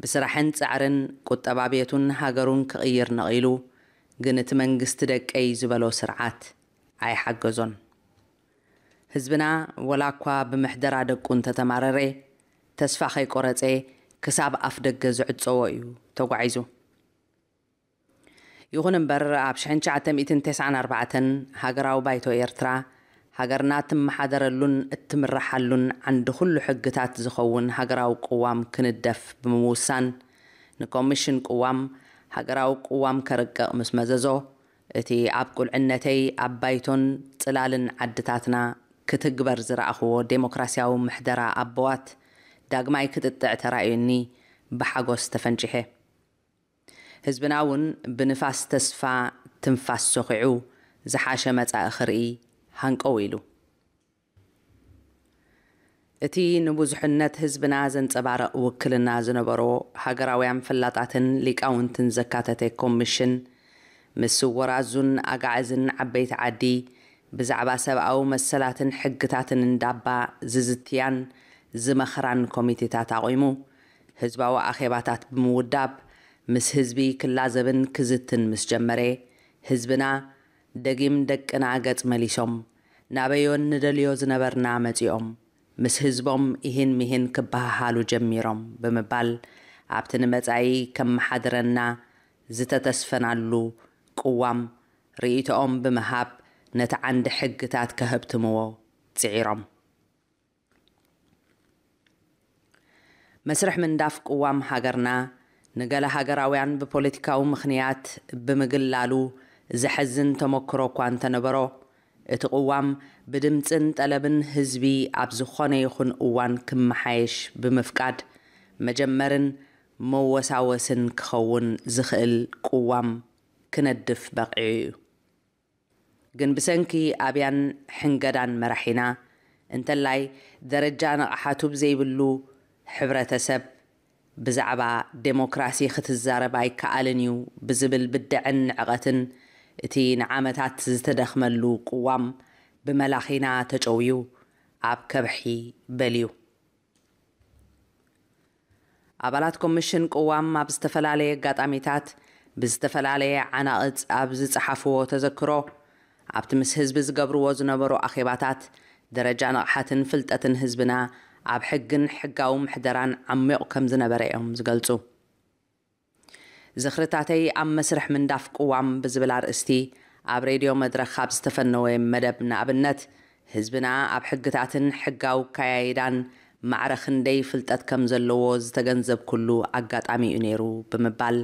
ብስራሕን ጻዕርን ቁጠባ ቤቱን ሃገሩን ክቕይር ነቒሉ፣ ግን እቲ መንግስቲ ደቀይ ዝበሎ ስርዓት ኣይሓገዞን። ህዝብና ወላ እኳ ብምሕደራ ደቁ እንተተማረረ፣ ተስፋ ከይቆረጸ ክሳብ ኣፍ ደገ ዝዕጸዎ እዩ ተጓዒዙ። ይኹን እምበር፣ ኣብ ሽሕን ትሽዓተ ሚእትን ተስዓን ኣርባዕተን ሃገራዊ ባይቶ ኤርትራ፣ ሃገርና እትመሓደረሉን እትምረሓሉን ዓንዲ ኩሉ ሕግታት ዝኸውን ሃገራዊ ቅዋም ክንደፍ ብምውሳን፣ ንኮሚሽን ቅዋም ሃገራዊ ቅዋም ከርቅቕ ምስ መዘዞ፣ እቲ ኣብ ቁልዕነተይ ኣብ ባይቶን ጽላልን ዓድታትና ክትግበር ዝረኣኽዎ ዴሞክራስያዊ ምሕደራ ኣቦዋት ዳግማይ ክጥጥዕ ተራእዩኒ ብሓጎስ ተፈንጪሐ። ህዝብና እውን ብንፋስ ተስፋ ትንፋስ ሶኺዑ ዝሓሸ መጻኢ ክርኢ ሃንቀው ኢሉ። እቲ ንብዙሕነት ህዝብና ዘንጸባርቕ ውክልና ዝነበሮ ሃገራውያን ፈላጣትን ሊቃውንትን ዘካተተ ኮሚሽን፣ ምስ ወራዙን ኣጋዕዝን ዓበይቲ ዓዲ ብዛዕባ ሰብኣዊ መሰላትን ሕግታትን እንዳባ ዝዝትያን ዝመኽራን ኮሚቴታት ኣቑሙ፣ ህዝባዊ ኣኼባታት ብምውዳብ፣ ምስ ህዝቢ ክላዘብን ክዝትን ምስ ጀመረ፣ ህዝብና ደጊም ደቅና ገጽ መሊሶም፣ ናበዮን ንደልዮ ዝነበርና መጺኦም፣ ምስ ህዝቦም ኢሂን ሚሂን ክበሃሃሉ ጀሚሮም ብምባል፣ ኣብቲ ንመጻኢ ከመሓድረና ዝተተስፈናሉ ቅዋም ርእይቶኦም ብምሃብ፣ ነቲ ዓንዲ ሕግታት ከህብትምዎ ጽዒሮም። መስርሕ ምንዳፍ ቅዋም ሃገርና፣ ንገለ ሃገራውያን ብፖለቲካዊ ምኽንያት ብምግላሉ ዘሐዝን ተመክሮ እኳ እንተነበሮ፣ እቲ ቅዋም ብድምጽን ጠለብን ህዝቢ ኣብ ዝኾነ ይኹን እዋን ክመሓየሽ ብምፍቃድ፣ መጀመርን መወሳወስን ክኸውን ዝኽእል ቅዋም ክነድፍ በቒዑ እዩ። ግን ብሰንኪ ኣብያን ሕንገዳን መራሒና፣ እንተላይ ደረጃ ንቕሓቱ ብዘይብሉ ሕብረተሰብ፣ ብዛዕባ ዴሞክራሲ ክትዛረብ ኣይከኣልን እዩ ብዝብል ብድዐን ንዕቐትን፣ እቲ ንዓመታት ዝተደኽመሉ ቅዋም ብመላኺና ተጨውዩ ኣብ ከብሒ በልዩ። ኣባላት ኮሚሽን ቅዋም ኣብ ዝተፈላለየ ኣጋጣሚታት ብዝተፈላለየ ዓናቕጽ ኣብ ዝጸሓፍዎ ተዘክሮ፣ ኣብቲ ምስ ህዝቢ ዝገብርዎ ዝነበሩ ኣኼባታት፣ ደረጃ ንቕሓትን ፍልጠትን ህዝብና ኣብ ሕግን ሕጋዊ ምሕደራን ዓሚቕ ከም ዝነበረ እዮም ዝገልጹ። ዝኽርታተይ ኣብ መስርሕ ምንዳፍ ቅዋም ብዝብል ኣርእስቲ ኣብ ሬድዮ መድረኽ ካብ ዝተፈነወ መደብ ንኣብነት፣ ህዝብና ኣብ ሕግታትን ሕጋዊ ኣካያይዳን ማዕረ ክንደይ ፍልጠት ከም ዘለዎ ዝተገንዘብኩሉ ኣጋጣሚ እዩ ነይሩ ብምባል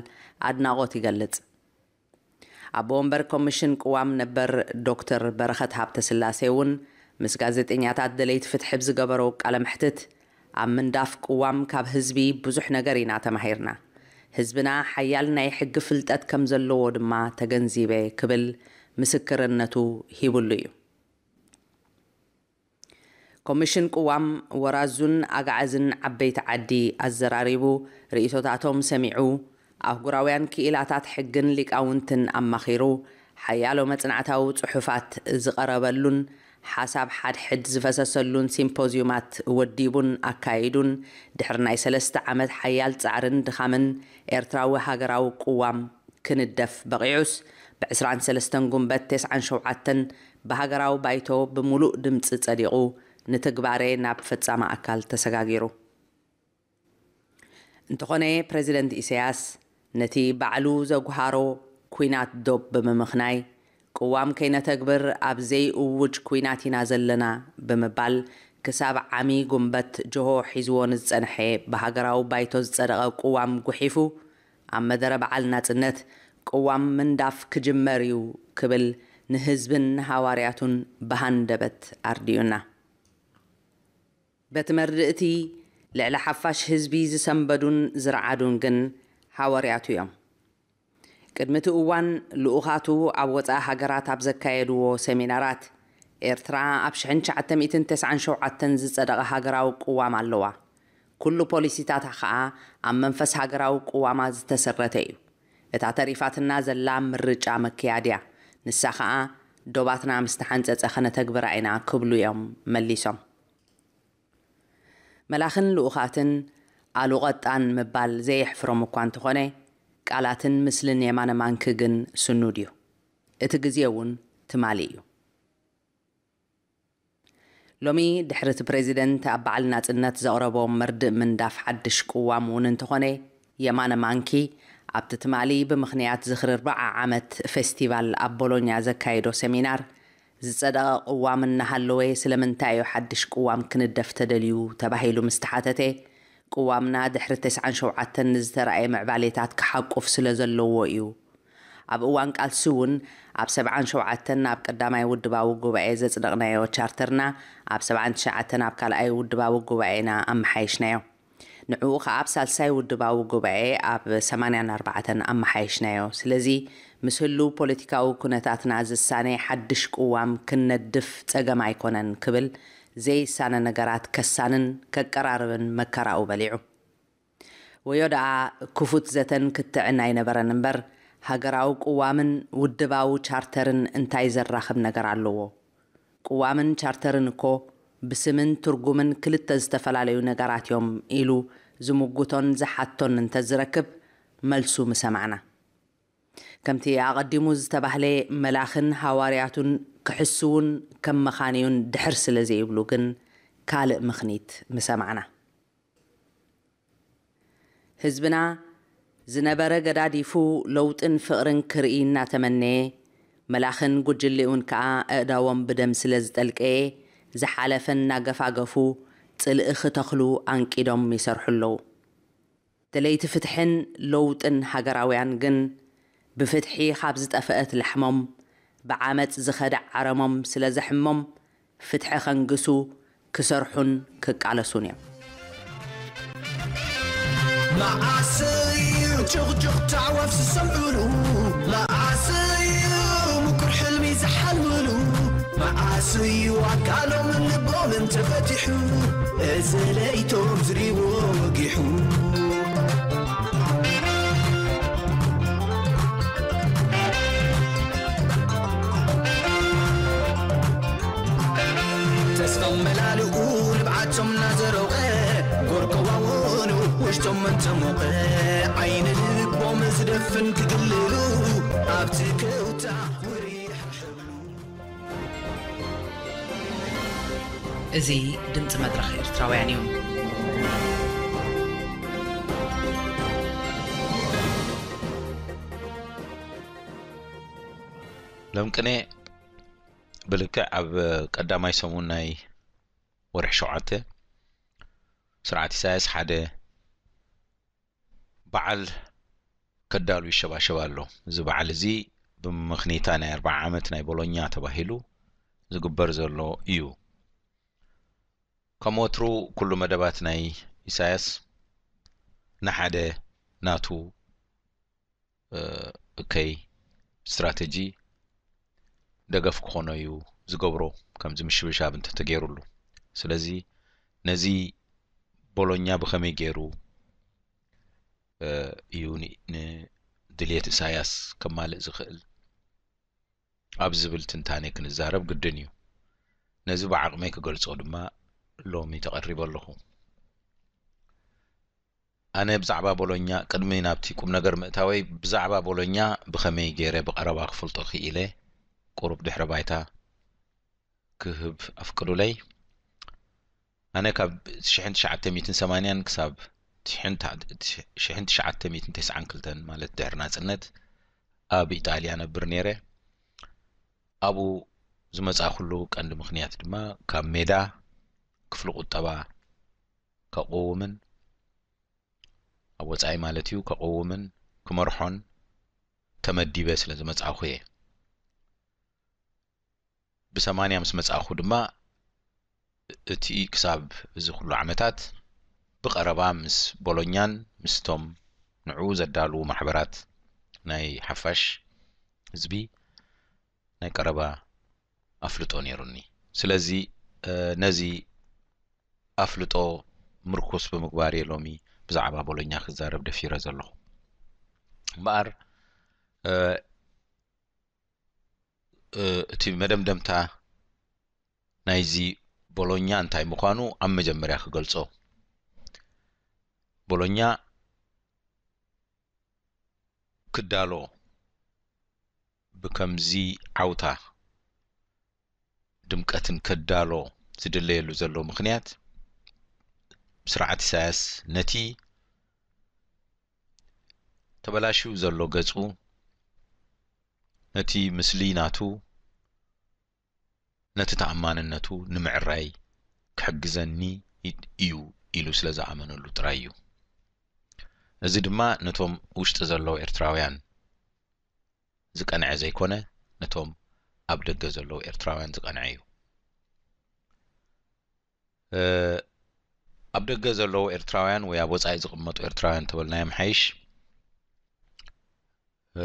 ኣድናቖት ይገልጽ። ኣቦ ወንበር ኮሚሽን ቅዋም ነበር ዶክተር በረኸት ሃብተስላሴ እውን ምስ ጋዜጠኛታት ደለይቲ ፍትሒ ብዝገበሮ ቃለ መሕትት፣ ኣብ ምንዳፍ ቅዋም ካብ ህዝቢ ብዙሕ ነገር ኢና ተማሂርና። ህዝብና ሓያል ናይ ሕጊ ፍልጠት ከም ዘለዎ ድማ ተገንዚበ ክብል ምስክርነቱ ሂብሉ እዩ። ኮሚሽን ቅዋም ወራዙን ኣጋዕዝን ዓበይቲ ዓዲ ኣዘራሪቡ፣ ርእይቶታቶም ሰሚዑ፣ ኣህጉራውያን ክኢላታት ሕግን ሊቃውንትን ኣማኺሩ፣ ሓያሎ መጽናዕታዊ ጽሑፋት ዝቐረበሉን ሓሳብ ሓድሕድ ዝፈሰሰሉን ሲምፖዝዩማት ወዲቡን ኣካይዱን፣ ድሕሪ ናይ ሰለስተ ዓመት ሓያል ጻዕርን ድኻምን፣ ኤርትራዊ ሃገራዊ ቅዋም ክንደፍ በቒዑስ፣ ብ ዕስራን ሰለስተን ጉንበት ተስዓን ሸውዓተን ብሃገራዊ ባይቶ ብምሉእ ድምጺ ጸዲቑ፣ ንትግባሬ ናብ ፈጻሚ ኣካል ተሰጋጊሩ። እንተኾነ፣ ፕረዚደንት ኢሳያስ ነቲ ባዕሉ ዘጉሃሮ ኲናት ዶብ ብምምኽናይ፣ ቅዋም ከይነተግብር ኣብ ዘይእውጅ ኲናት ኢና ዘለና ብምባል፣ ክሳብ ዓሚ ጉንበት ጀሆ ሒዝዎ ንዝጸንሐ ብሃገራዊ ባይቶ ዝጸደቐ ቅዋም ጉሒፉ፣ ኣብ መደረ በዓል ናጽነት፣ ቅዋም ምንዳፍ ክጅመር እዩ ክብል ንህዝብን ንሃዋርያቱን ብሃንደበት ኣርዲኡና። በቲ መርድእቲ፣ ልዕሊ ሓፋሽ ህዝቢ ዝሰንበዱን ዝረዓዱን ግን ሃዋርያቱ እዮም። ቅድሚ እቲ እዋን፣ ልኡኻቱ ኣብ ወጻኢ ሃገራት ኣብ ዘካየድዎ ሰሚናራት፣ ኤርትራ ኣብ ሽሕን ትሽዓተ ሚእትን ተስዓን ሸውዓተን ዝጸደቐ ሃገራዊ ቅዋም ኣለዋ። ኩሉ ፖሊሲታታ ኸኣ ኣብ መንፈስ ሃገራዊ ቅዋማ ዝተሰረተ እዩ። እታ ተሪፋትና ዘላ ምርጫ መክያድያ፣ ንሳ ኸኣ ዶባትና ምስ ተሓንጸጸ ከነተግብራ ኢና ክብሉ እዮም መሊሶም። መላኽን ልኡኻትን ኣሉ ቐጣን ምባል ዘየሕፍሮም እኳ እንተኾነ፣ ቃላትን ምስልን የማነ ማንኪ ግን ስኑድ እዩ። እቲ ግዜ እውን ትማሊ እዩ። ሎሚ ድሕሪ እቲ ፕሬዚደንት ኣብ በዓል ናጽነት ዘቕረቦ መርድእ ምንዳፍ ሓድሽ ቅዋም እውን እንተኾነ፣ የማነ ማንኪ ኣብቲ ትማሊ ብምኽንያት ዝኽሪ ኣርብዓ ዓመት ፌስቲቫል ኣብ ቦሎኛ ዘካየዶ ሰሚናር፣ ዝጸደቐ ቅዋም እናሃለወ ስለምንታይ እዩ ሓድሽ ቅዋም ክንደፍ ተደልዩ ተባሂሉ ምስ ተሓተተ፣ ቅዋምና ድሕሪ ተስዓን ሸውዓተን ንዝተራእየ ምዕባሌታት ክሓቁፍ ስለ ዘለዎ እዩ። ኣብ እዋን ቃልሲ እውን ኣብ ሰብዓን ሸውዓተን ኣብ ቀዳማይ ውድባዊ ጉባኤ ዘጽደቕናዮ ቻርተርና፣ ኣብ ሰብዓን ትሽዓተን ኣብ ካልኣይ ውድባዊ ጉባኤና ኣመሓይሽናዮ። ንዕኡ ኸኣ ኣብ ሳልሳይ ውድባዊ ጉባኤ ኣብ ሰማንያን ኣርባዕተን ኣመሓይሽናዮ። ስለዚ፣ ምስ ህሉው ፖለቲካዊ ኩነታትና ዝሳነ ሓድሽ ቅዋም ክንነድፍ ጸገም ኣይኮነን ክብል ዘይሳነ ነገራት ከሳንን ከቀራርብን መከራኡ በሊዑ። ወዮ ደኣ ክፉት ዘተን ክትዕን ኣይነበረን እምበር፣ ሃገራዊ ቅዋምን ውድባዊ ቻርተርን እንታይ ዘራኽብ ነገር ኣለዎ? ቅዋምን ቻርተርን እኮ ብስምን ትርጉምን ክልተ ዝተፈላለዩ ነገራት እዮም ኢሉ ዝምጉቶን ዝሓቶን እንተዝረክብ መልሱ ምሰማዕና። ከምቲ ኣቐዲሙ ዝተባህለ መላኽን ሃዋርያቱን ክሕስዉን ከመኻንዩን ድሕር ስለ ዘይብሉ ግን ካልእ ምኽኒት ምሰማዕና። ህዝብና ዝነበረ ገዳዲፉ ለውጥን ፍቕርን ክርኢ እናተመነየ፣ መላኽን ጉጅሊኡን ከኣ ኣእዳዎም ብደም ስለ ዝጠልቀየ፣ ዝሓለፈ እናገፋገፉ ጽልኢ ክተኽሉ ኣንቂዶም ይሰርሑ ኣለዉ። ደለይቲ ፍትሕን ለውጥን ሃገራውያን ግን ብፍትሒ ካብ ዝጠፈአት ላሕሞም፣ ብዓመጽ ዝኸደ ዓረሞም ስለ ዘሕሞም፣ ፍትሒ ከንግሱ ክሰርሑን ክቃለሱን እዮም። መዓስ እዩ ጭቕጭቕ ኣዕዋፍ ዝሰምዑሉ? መዓስ እዩ ምኩር ሕልሚ ዝሓልምሉ? መዓስ እዩ ኣካሎምን ልቦምን ተፈቲሑ? እዚ ለይቶም ዝሪዎ ወጊሑ። ተስፋም መላልኡ ንብዓቶም እናዘረውቐ፣ ጎርኮዋውን ውሽጦም እንተሞቐ፣ ዓይኒ ልቦም ዝደፍን ክግልሉ ኣብቲ ከውታ ውሪ ሓሕብሉ። እዚ ድምጺ መድረኽ ኤርትራውያን እዩ። ሎም ቅነ ብልክዕ ኣብ ቀዳማይ ሰሙን ናይ ወርሒ ሸውዓተ፣ ስርዓት ኢሳያስ ሓደ በዓል ከዳሉ ይሸባሸብ ኣሎ። እዚ በዓል እዚ ብምኽኒታ ናይ ኣርብዓ ዓመት ናይ ቦሎኛ ተባሂሉ ዝግበር ዘሎ እዩ። ከም ወትሩ ኩሉ መደባት ናይ ኢሳያስ ንሓደ ናቱ እከይ ስትራተጂ ደገፍ ክኾኖ እዩ ዝገብሮ፣ ከምዚ ምሽብሻብ እንተተገይሩሉ። ስለዚ ነዚ ቦሎኛ ብኸመይ ገይሩ እዩ ንድልየት ኢሳያስ ከማልእ ዝኽእል ኣብ ዝብል ትንታኔ ክንዛረብ ግድን እዩ። ነዚ ብዓቕመይ ክገልጾ ድማ ሎሚ ተቐሪበ ኣለኹ። ኣነ ብዛዕባ ቦሎኛ፣ ቅድሚ ናብቲ ቁም ነገር ምእታወይ፣ ብዛዕባ ቦሎኛ ብኸመይ ገይረ ብቐረባ ክፈልጦ ክኢለ፣ ቁሩብ ድሕረ ባይታ ክህብ ኣፍቅዱለይ። ኣነ ካብ ሽሕን ትሽዓተ ሚእትን ሰማንያን ክሳብ ሽሕን ትሽዓተ ሚእትን ተስዓን ክልተን፣ ማለት ድሕሪ ናጽነት፣ ኣብ ኢጣልያ ነብር ነይረ። ኣብኡ ዝመጻእኩሉ ቀንዲ ምኽንያት ድማ ካብ ሜዳ ክፍሊ ቁጠባ ከቕውምን፣ ኣብ ወጻኢ ማለት እዩ፣ ከቕውምን ክመርሖን ተመዲበ ስለ ዝመጻእኩ እየ። ብሰማንያ ምስ መጻእኩ ድማ እቲ ክሳብ እዚ ኩሉ ዓመታት ብቐረባ ምስ ቦሎኛን ምስቶም ንዕኡ ዘዳልዉ ማሕበራት ናይ ሓፋሽ ህዝቢ ናይ ቀረባ ኣፍልጦ ነይሩኒ። ስለዚ፣ እ፣ ነዚ ኣፍልጦ ምርኩስ ብምግባር እየ ሎሚ ብዛዕባ ቦሎኛ ክዛረብ ደፊረ ዘለኹ። እምበኣር፣ እ፣ እ፣ እቲ መደምደምታ ናይዚ ቦሎኛ እንታይ ምዃኑ ኣብ መጀመርያ ክገልጾ። ቦሎኛ ክዳሎ ብከምዚ ዓውታ ድምቀትን ከዳሎ ዝድለየሉ ዘሎ ምኽንያት፣ ስርዓት ኢሳያስ ነቲ ተበላሽዩ ዘሎ ገጹ፣ ነቲ ምስሊ ናቱ፣ ነቲ ተኣማንነቱ ንምዕራይ ክሕግዘኒ እዩ ኢሉ ስለ ዝኣመነሉ ጥራይ እዩ። እዚ ድማ ነቶም ውሽጢ ዘለዉ ኤርትራውያን ዝቀንዐ ዘይኮነ፣ ነቶም ኣብ ደገ ዘለዉ ኤርትራውያን ዝቀንዐ እዩ። እ፣ ኣብ ደገ ዘለዉ ኤርትራውያን ወይ ኣብ ወጻኢ ዝቕመጡ ኤርትራውያን ተበልናዮም ሓይሽ፣ እ፣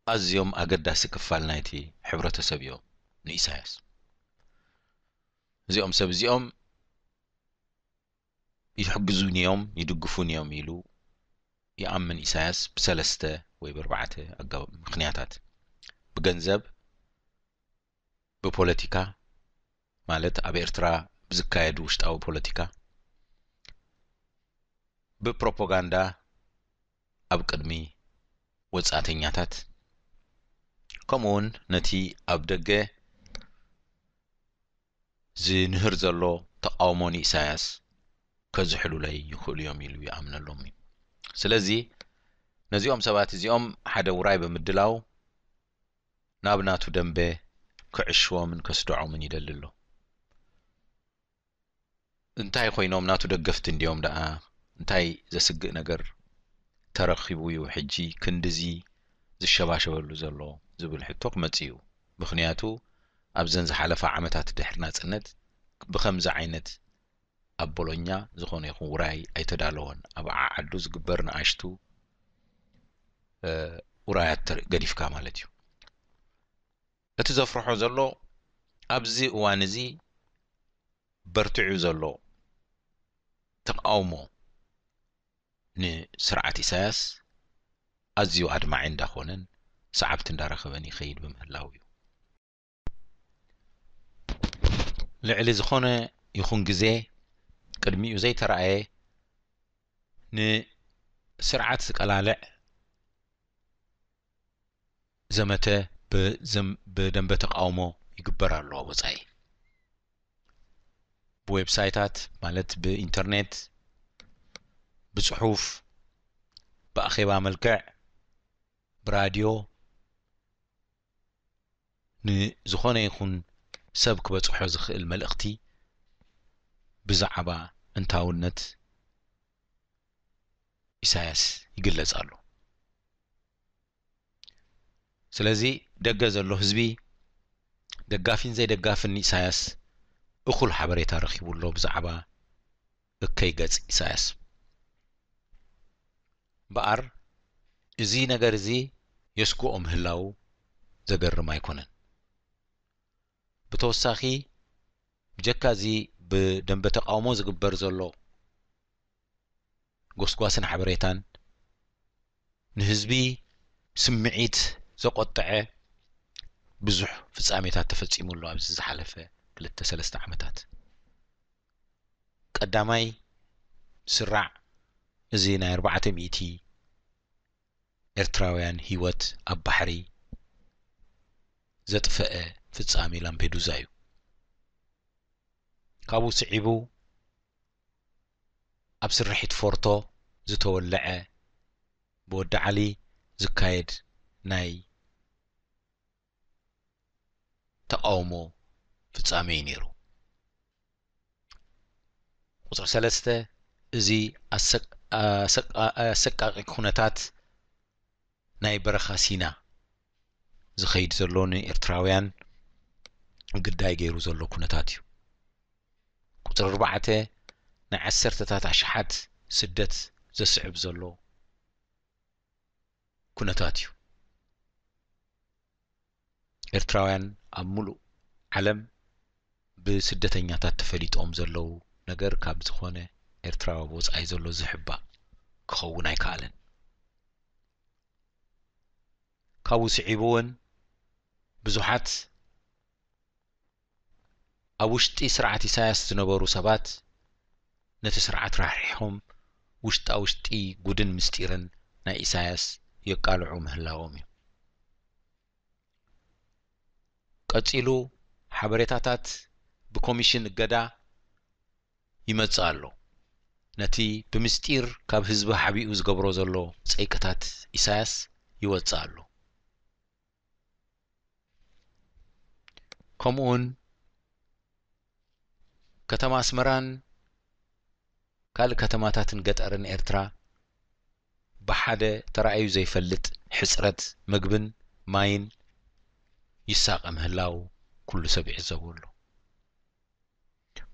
ኣዝዮም ኣገዳሲ ክፋል ናይቲ ሕብረተሰብ እዮም ንኢሳያስ። እዚኦም ሰብ እዚኦም ይሕግዙኒ እዮም፣ ይድግፉኒ እዮም ኢሉ ይኣምን ኢሳያስ ብሰለስተ ወይ ብኣርባዕተ ኣገባብ፣ ምኽንያታት። ብገንዘብ፣ ብፖለቲካ፣ ማለት ኣብ ኤርትራ ብዝካየድ ውሽጣዊ ፖለቲካ፣ ብፕሮፓጋንዳ ኣብ ቅድሚ ወጻእተኛታት፣ ከምኡ እውን ነቲ ኣብ ደገ ዝንህር ዘሎ ተቃውሞ ንኢሳያስ ከዝሕሉለይ ይኽእሉ እዮም ኢሉ ይኣምነሎም እዩ። ስለዚ ነዚኦም ሰባት እዚኦም ሓደ ውራይ ብምድላው ናብ ናቱ ደንበ ክዕሽዎምን ከስድዖምን ይደሊ ኣሎ። እንታይ ኮይኖም ናቱ ደገፍቲ እንዲዮም ደኣ? እንታይ ዘስግእ ነገር ተረኺቡ እዩ ሕጂ ክንድዚ ዝሸባሸበሉ ዘሎ ዝብል ሕቶ ክመጽእ እዩ። ምኽንያቱ ኣብዘን ዝሓለፋ ዓመታት ድሕሪ ናጽነት ብኸምዚ ዓይነት ኣብ ቦሎኛ ዝኾነ ይኹን ውራይ ኣይተዳለወን። ኣብ ዓዓዱ ዝግበር ንኣሽቱ፣ እ፣ ውራያት ተር-፣ ገዲፍካ ማለት እዩ። እቲ ዘፍርሖ ዘሎ ኣብዚ እዋን እዚ በርቲዑ ዘሎ ተቃውሞ ንስርዓት ኢሳያስ ኣዝዩ ኣድማዒ እንዳኾነን ሰዓብቲ እንዳረኸበን ይኸይድ ብምህላው እዩ። ልዕሊ ዝኾነ ይኹን ግዜ ቅድሚኡ ዘይተራእየ ንስርዓት ዝቀላልዕ ዘመተ ብዘም-፣ ብደንበ ተቃውሞ ይግበር ኣሎ ኣብ ወጻኢ። ብዌብሳይታት፣ ማለት ብኢንተርኔት፣ ብጽሑፍ፣ ብኣኼባ መልክዕ፣ ብራድዮ፣ ንዝኾነ ይኹን ሰብ ክበጽሖ ዝኽእል መልእኽቲ ብዛዕባ እንታውነት ኢሳያስ ይግለጽ ኣሎ። ስለዚ ደገ ዘሎ ህዝቢ፣ ደጋፊን ዘይደጋፍን ኢሳያስ፣ እኹል ሓበሬታ ረኺቡ ኣሎ ብዛዕባ እከይ ገጽ ኢሳያስ። እምበኣር እዚ ነገር እዚ የስግኦ ምህላው ዘገርም ኣይኮነን። ብተወሳኺ፣ ብጀካ እዚ ብደንበ ተቃውሞ ዝግበር ዘሎ ጎስጓስን ሓበሬታን፣ ንህዝቢ ስምዒት ዘቆጠዐ ብዙሕ ፍጻሜታት ተፈጺሙ ኣሎ ኣብዚ ዝሓለፈ ክልተ ሰለስተ ዓመታት። ቀዳማይ ስራዕ እዚ ናይ ኣርባዕተ ሚእቲ ኤርትራውያን ህይወት ኣብ ባሕሪ ዘጥፈአ ፍጻሜ ላምፔዱዛ እዩ። ካብኡ ስዒቡ ኣብ ስርሒት ፎርቶ ዝተወለዐ ብወዲ ዓሊ ዝካየድ ናይ ተቓውሞ ፍጻሜ እዩ ነይሩ። ቁጽሪ ሰለስተ፣ እዚ ኣሰቃ-፣ ኣሰቃቂ ኩነታት ናይ በረኻ ሲና ዝኸይድ ዘሎ ንኤርትራውያን ግዳይ ገይሩ ዘሎ ኩነታት እዩ። ቁጽሪ ኣርባዕተ፣ ናይ ዓሰርተታት ኣሽሓት ስደት ዘስዕብ ዘሎ ኩነታት እዩ። ኤርትራውያን ኣብ ሙሉእ ዓለም ብስደተኛታት ተፈሊጦም ዘለዉ ነገር ካብ ዝኾነ ኤርትራዊ ኣብ ወጻኢ ዘሎ ዝሕባእ ክኸውን ኣይከኣለን። ካብኡ ስዒቡ እውን ብዙሓት ኣብ ውሽጢ ስርዓት ኢሳያስ ዝነበሩ ሰባት ነቲ ስርዓት ራሕሪሖም ውሽጣ ውሽጢ ጉድን ምስጢርን ናይ ኢሳያስ የቃልዑ ምህላዎም እዩ። ቀጺሉ ሓበሬታታት ብኮሚሽን እገዳ ይመጽእ ኣሎ። ነቲ ብምስጢር ካብ ህዝቢ ሓቢኡ ዝገብሮ ዘሎ ጸይቅታት ኢሳያስ ይወጽእ ኣሎ። ከምኡውን ከተማ ኣስመራን ካልእ ከተማታትን ገጠርን ኤርትራ ብሓደ ተራእዩ ዘይፈልጥ ሕጽረት መግብን ማይን ይሳቐ ምህላው ኩሉ ሰብ ይዕዘቦ ኣሎ።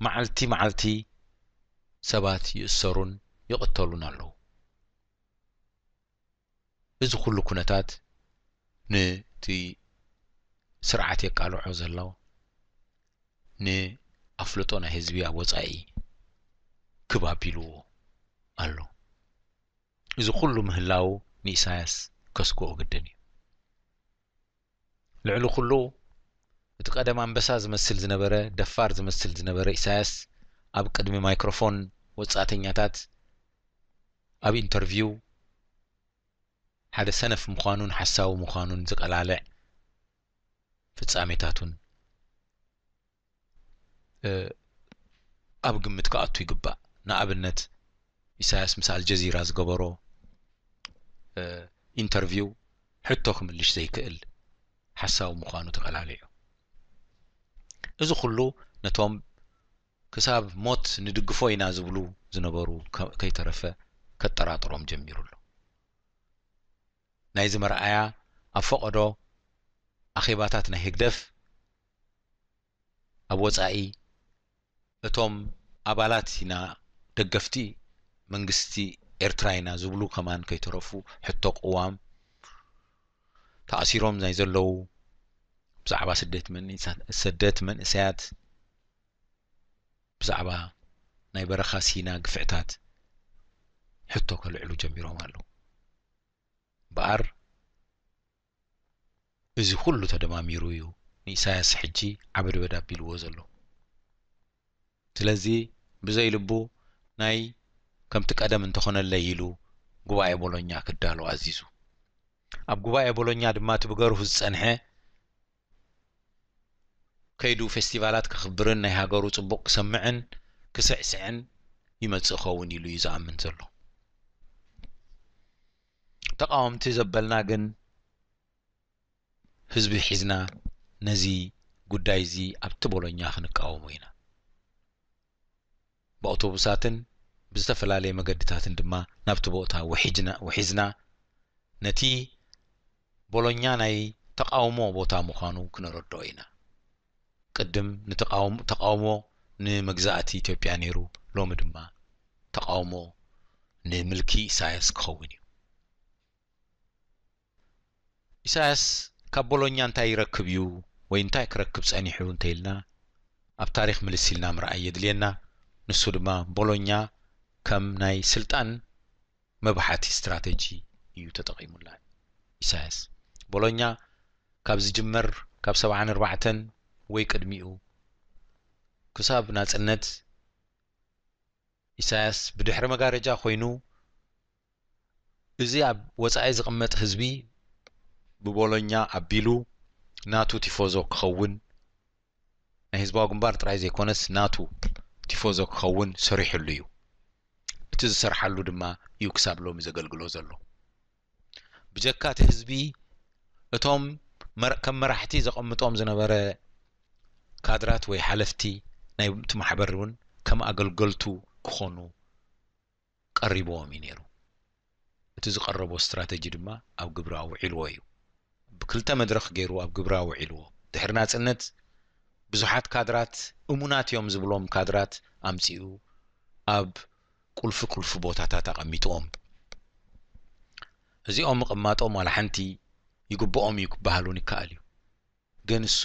መዓልቲ መዓልቲ ሰባት ይእሰሩን ይቕተሉን ኣለዉ። እዚ ኩሉ ኩነታት ነቲ ስርዓት የቃልዖ ዘሎ፣ ንኣፍልጦ ናይ ህዝቢ ኣብ ወጻኢ ክብ ኣቢልዎ ኣሎ። እዚ ኩሉ ምህላው ንኢሳያስ ከስግኦ ግድን እዩ። ልዕሊ ኩሉ እቲ ቀደም ኣንበሳ ዝመስል ዝነበረ፣ ደፋር ዝመስል ዝነበረ ኢሳያስ ኣብ ቅድሚ ማይክሮፎን ወጻእተኛታት ኣብ ኢንተርቪው ሓደ ሰነፍ ምዃኑን ሓሳዊ ምዃኑን ዝቀላልዕ ፍጻሜታቱን፣ እ፣ ኣብ ግምት ክኣቱ ይግባእ። ንኣብነት ኢሳያስ ምስ ኣልጀዚራ ዝገበሮ፣ እ፣ ኢንተርቪው ሕቶ ክምልሽ ዘይክእል ሓሳዊ ምዃኑ ተቀላሊዑ። እዚ ኩሉ ነቶም ክሳብ ሞት ንድግፎ ኢና ዝብሉ ዝነበሩ ከ-፣ ከይተረፈ ከጠራጥሮም ጀሚሩ ኣሎ። ናይዚ መርኣያ ኣብ ፈቐዶ ኣኼባታት ናይ ህግደፍ ኣብ ወጻኢ እቶም ኣባላት ኢና፣ ደገፍቲ መንግስቲ ኤርትራ ኢና ዝብሉ ከማን ከይተረፉ ሕቶ ቅዋም ተኣሲሮም ናይ ዘለዉ፣ ብዛዕባ ስደት መንእሳ-፣ ስደት መንእሰያት፣ ብዛዕባ ናይ በረኻ ሲና ግፍዕታት ሕቶ ከልዕሉ ጀሚሮም ኣለዉ። እምበኣር እዚ ኩሉ ተደማሚሩ እዩ ንኢሳያስ ሕጂ ዓበድበድ ኣቢልዎ ዘሎ። ስለዚ ብዘይ ልቡ ናይ ከምቲ ቀደም እንተኾነለይ ኢሉ ጉባኤ ቦሎኛ ክዳሎ ኣዚዙ። ኣብ ጉባኤ ቦሎኛ ድማ እቲ ብገርሁ ዝጸንሐ ከይዱ ፌስቲቫላት ከኽብርን ናይ ሃገሩ ጽቡቕ ክሰምዕን ክስዕስዕን ይመጽእ ኸውን ኢሉ እዩ ዝኣምን ዘሎ። ተቓወምቲ ዘበልና ግን ህዝቢ ሒዝና ነዚ ጉዳይ እዚ ኣብቲ ቦሎኛ ክንቃወሞ ኢና። ብኣውቶቡሳትን ብዝተፈላለየ መገድታትን ድማ ናብቲ ቦታ ውሒጅና-፣ ውሒዝና ነቲ ቦሎኛ ናይ ተቓውሞ ቦታ ምዃኑ ክነረድኦ ኢና። ቅድም ንተቓውሞ፣ ተቓውሞ ንመግዛእቲ ኢትዮጵያ ነይሩ፣ ሎሚ ድማ ተቓውሞ ንምልኪ ኢሳያስ ክኸውን እዩ። ኢሳያስ ካብ ቦሎኛ እንታይ ይረክብ እዩ ወይ እንታይ ክረክብ ጸኒሑ እንተኢልና፣ ኣብ ታሪኽ ምልስ ኢልና ምርኣይ የድልየና። ንሱ ድማ ቦሎኛ ከም ናይ ስልጣን መብሓቲ ስትራተጂ እዩ ተጠቒሙላ ኢሳያስ። ቦሎኛ ካብ ዝጅመር፣ ካብ ሰብዓን ኣርባዕተን ወይ ቅድሚኡ ክሳብ ናጽነት ኢሳያስ ብድሕሪ መጋረጃ ኮይኑ፣ እዚ ኣብ ወጻኢ ዝቕመጥ ህዝቢ ብቦሎኛ ኣቢሉ ናቱ ቲፎዞ ክኸውን፣ ናይ ህዝባዊ ግንባር ጥራይ ዘይኮነስ ናቱ ቲፎዞ ክኸውን ሰሪሕሉ እዩ። እቲ ዝሰርሓሉ ድማ እዩ ክሳብ ሎሚ ዘገልግሎ ዘሎ። ብጀካ እቲ ህዝቢ፣ እቶም መር-፣ ከም መራሕቲ ዘቐምጦም ዝነበረ ካድራት ወይ ሓለፍቲ ናይ እቲ ማሕበር እውን ከም ኣገልገልቱ ክኾኑ ቀሪብዎም እዩ ነይሩ። እቲ ዝቐረቦ ስትራተጂ ድማ ኣብ ግብሪ ኣውዒልዎ እዩ። ብክልተ መድረኽ ገይሩ ኣብ ግብሪ ኣውዒልዎ። ድሕሪ ናጽነት ብዙሓት ካድራት፣ እሙናት እዮም ዝብሎም ካድራት ኣምጺኡ ኣብ ቁልፊ ቁልፊ ቦታታት ኣቐሚጥዎም። እዚኦም ምቕማጦም ዋላ ሓንቲ ይግብኦም እዩ ክበሃል እውን ይከኣል እዩ። ግን እሱ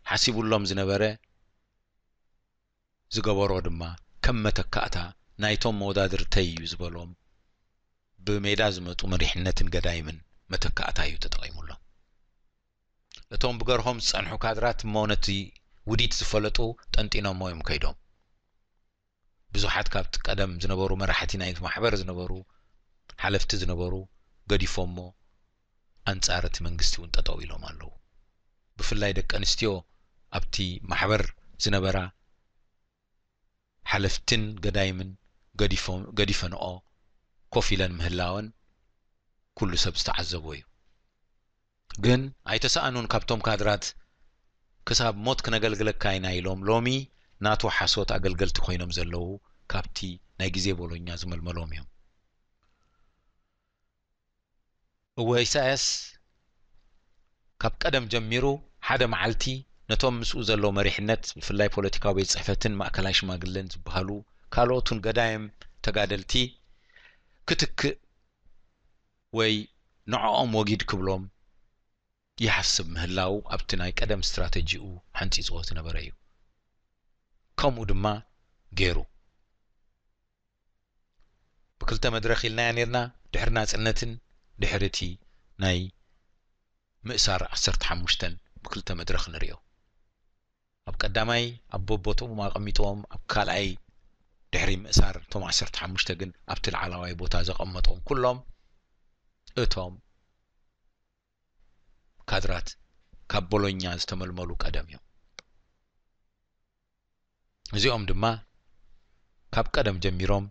ሓሲቡሎም ዝነበረ፣ ዝገበሮ ድማ ከም መተካእታ ናይቶም መወዳድርተይ እዩ ዝበሎም ብሜዳ ዝመጹ መሪሕነትን ገዳይምን መተካእታ እዩ ተጠቒሙሎም። እቶም ብገርሆም ዝጸንሑ ካድራት እሞ ነቲ ውዲት ዝፈለጡ ጠንጢኖሞ እዮም ከይዶም። ብዙሓት ካብቲ ቀደም ዝነበሩ መራሕቲ ናይቲ ማሕበር ዝነበሩ፣ ሓለፍቲ ዝነበሩ ገዲፎሞ ኣንጻር እቲ መንግስቲ እውን ጠጠው ኢሎም ኣለዉ። ብፍላይ ደቂ ኣንስትዮ ኣብቲ ማሕበር ዝነበራ ሓለፍትን ገዳይምን ገዲፎ-፣ ገዲፈንኦ ኮፍ ኢለን ምህላወን ኩሉ ሰብ ዝተዓዘቦ እዩ። ግን ኣይተሰኣኑን። ካብቶም ካድራት ክሳብ ሞት ክነገልግለካ ኢና ኢሎም ሎሚ ናቱ ሓሶት ኣገልገልቲ ኮይኖም ዘለዉ ካብቲ ናይ ግዜ ቦሎኛ ዝመልመሎም እዮም። እወ፣ ኢሳያስ ካብ ቀደም ጀሚሩ ሓደ መዓልቲ ነቶም ምስኡ ዘለዉ መሪሕነት፣ ብፍላይ ፖለቲካዊ ቤት ጽሕፈትን ማእከላይ ሽማግለን ዝበሃሉ ካልኦቱን ገዳይም ተጋደልቲ ክትክእ ወይ ንዕኦም ወጊድ ክብሎም ይሓስብ ምህላዉ ኣብቲ ናይ ቀደም ስትራተጂኡ ሓንጺጽዎ ዝነበረ እዩ። ከምኡ ድማ ገይሩ። ብክልተ መድረኽ ኢልናያ ኔርና፣ ድሕሪ ናጽነትን ድሕሪ እቲ ናይ ምእሳር ዓሰርተ ሓሙሽተን ብክልተ መድረኽ ንርእዮ። ኣብ ቀዳማይ ኣብ በቦትኦም ኣቐሚጥዎም፣ ኣብ ካልኣይ ድሕሪ ምእሳር እቶም ዓሰርተ ሓሙሽተ ግን ኣብቲ ላዕላዋይ ቦታ ዘቐመጦም ኩሎም እቶም ካድራት ካብ ቦሎኛ ዝተመልመሉ ቀደም እዮም። እዚኦም ድማ ካብ ቀደም ጀሚሮም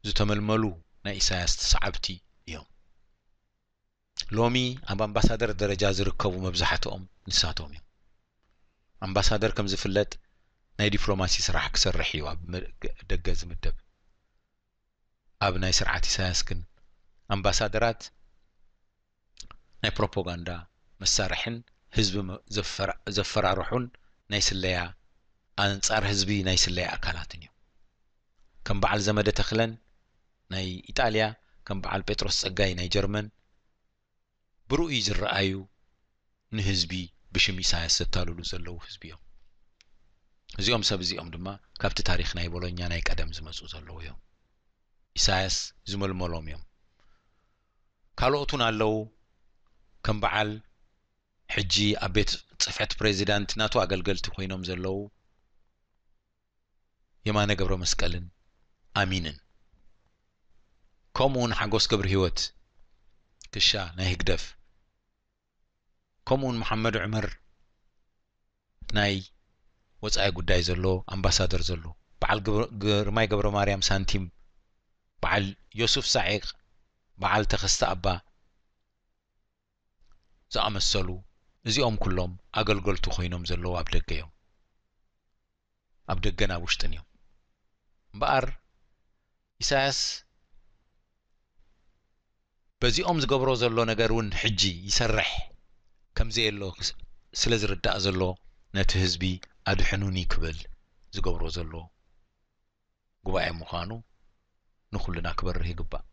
ዝተመልመሉ ናይ ኢሳያስ ተሰዓብቲ እዮም። ሎሚ ኣብ ኣምባሳደር ደረጃ ዝርከቡ መብዛሕትኦም ንሳቶም እዮም። ኣምባሳደር ከም ዝፍለጥ ናይ ዲፕሎማሲ ስራሕ ክሰርሕ እዩ ኣብ መ-፣ ደገ ዝምደብ። ኣብ ናይ ስርዓት ኢሳያስ ግን ኣምባሳደራት ናይ ፕሮፓጋንዳ መሳርሕን ህዝቢ መ-፣ ዘፈራ-፣ ዘፈራርሑን ናይ ስለያ፣ ኣንጻር ህዝቢ ናይ ስለያ ኣካላትን እዮም። ከም በዓል ዘመደ ተኽለን ናይ ኢጣልያ፣ ከም በዓል ጴጥሮስ ጸጋይ ናይ ጀርመን ብርኡይ ዝረኣዩ ንህዝቢ ብሽም ኢሳያስ ዘታልሉ ዘለዉ ህዝቢ እዮም። እዚኦም ሰብ እዚኦም ድማ ካብቲ ታሪኽ ናይ ቦሎኛ ናይ ቀደም ዝመጹ ዘለዉ እዮም። ኢሳያስ ዝመልመሎም እዮም። ካልኦቱን ኣለዉ፣ ከም በዓል ሕጂ ኣብ ቤት ጽሕፈት ፕሬዚዳንት ናቱ ኣገልገልቲ ኮይኖም ዘለዉ የማነ ገብረ መስቀልን ኣሚንን፣ ከምኡውን ሓጎስ ገብረ ህይወት ክሻ ናይ ህግደፍ፣ ከምኡውን መሓመድ ዑመር ናይ ወጻኢ ጉዳይ ዘሎ ኣምባሳደር ዘሎ፣ በዓል ግብረ-፣ ግርማይ ገብረ ማርያም ሳንቲም፣ በዓል ዮሱፍ ሳዒቕ፣ በዓል ተኸስተ ኣባ ዝኣመሰሉ፣ እዚኦም ኩሎም ኣገልገልቱ ኮይኖም ዘለዉ ኣብ ደገ እዮም። ኣብ ደገን ኣብ ውሽጥን እዮም። እምበኣር ኢሳያስ በዚኦም ዝገብሮ ዘሎ ነገር እውን ሕጂ ይሰርሕ ከም ዘየሎ ክስ-፣ ስለ ዝርዳእ ዘሎ ነቲ ህዝቢ ኣድሕኑኒ ክብል ዝገብሮ ዘሎ ጉባኤ ምዃኑ ንኹልና ክበርህ ይግባእ።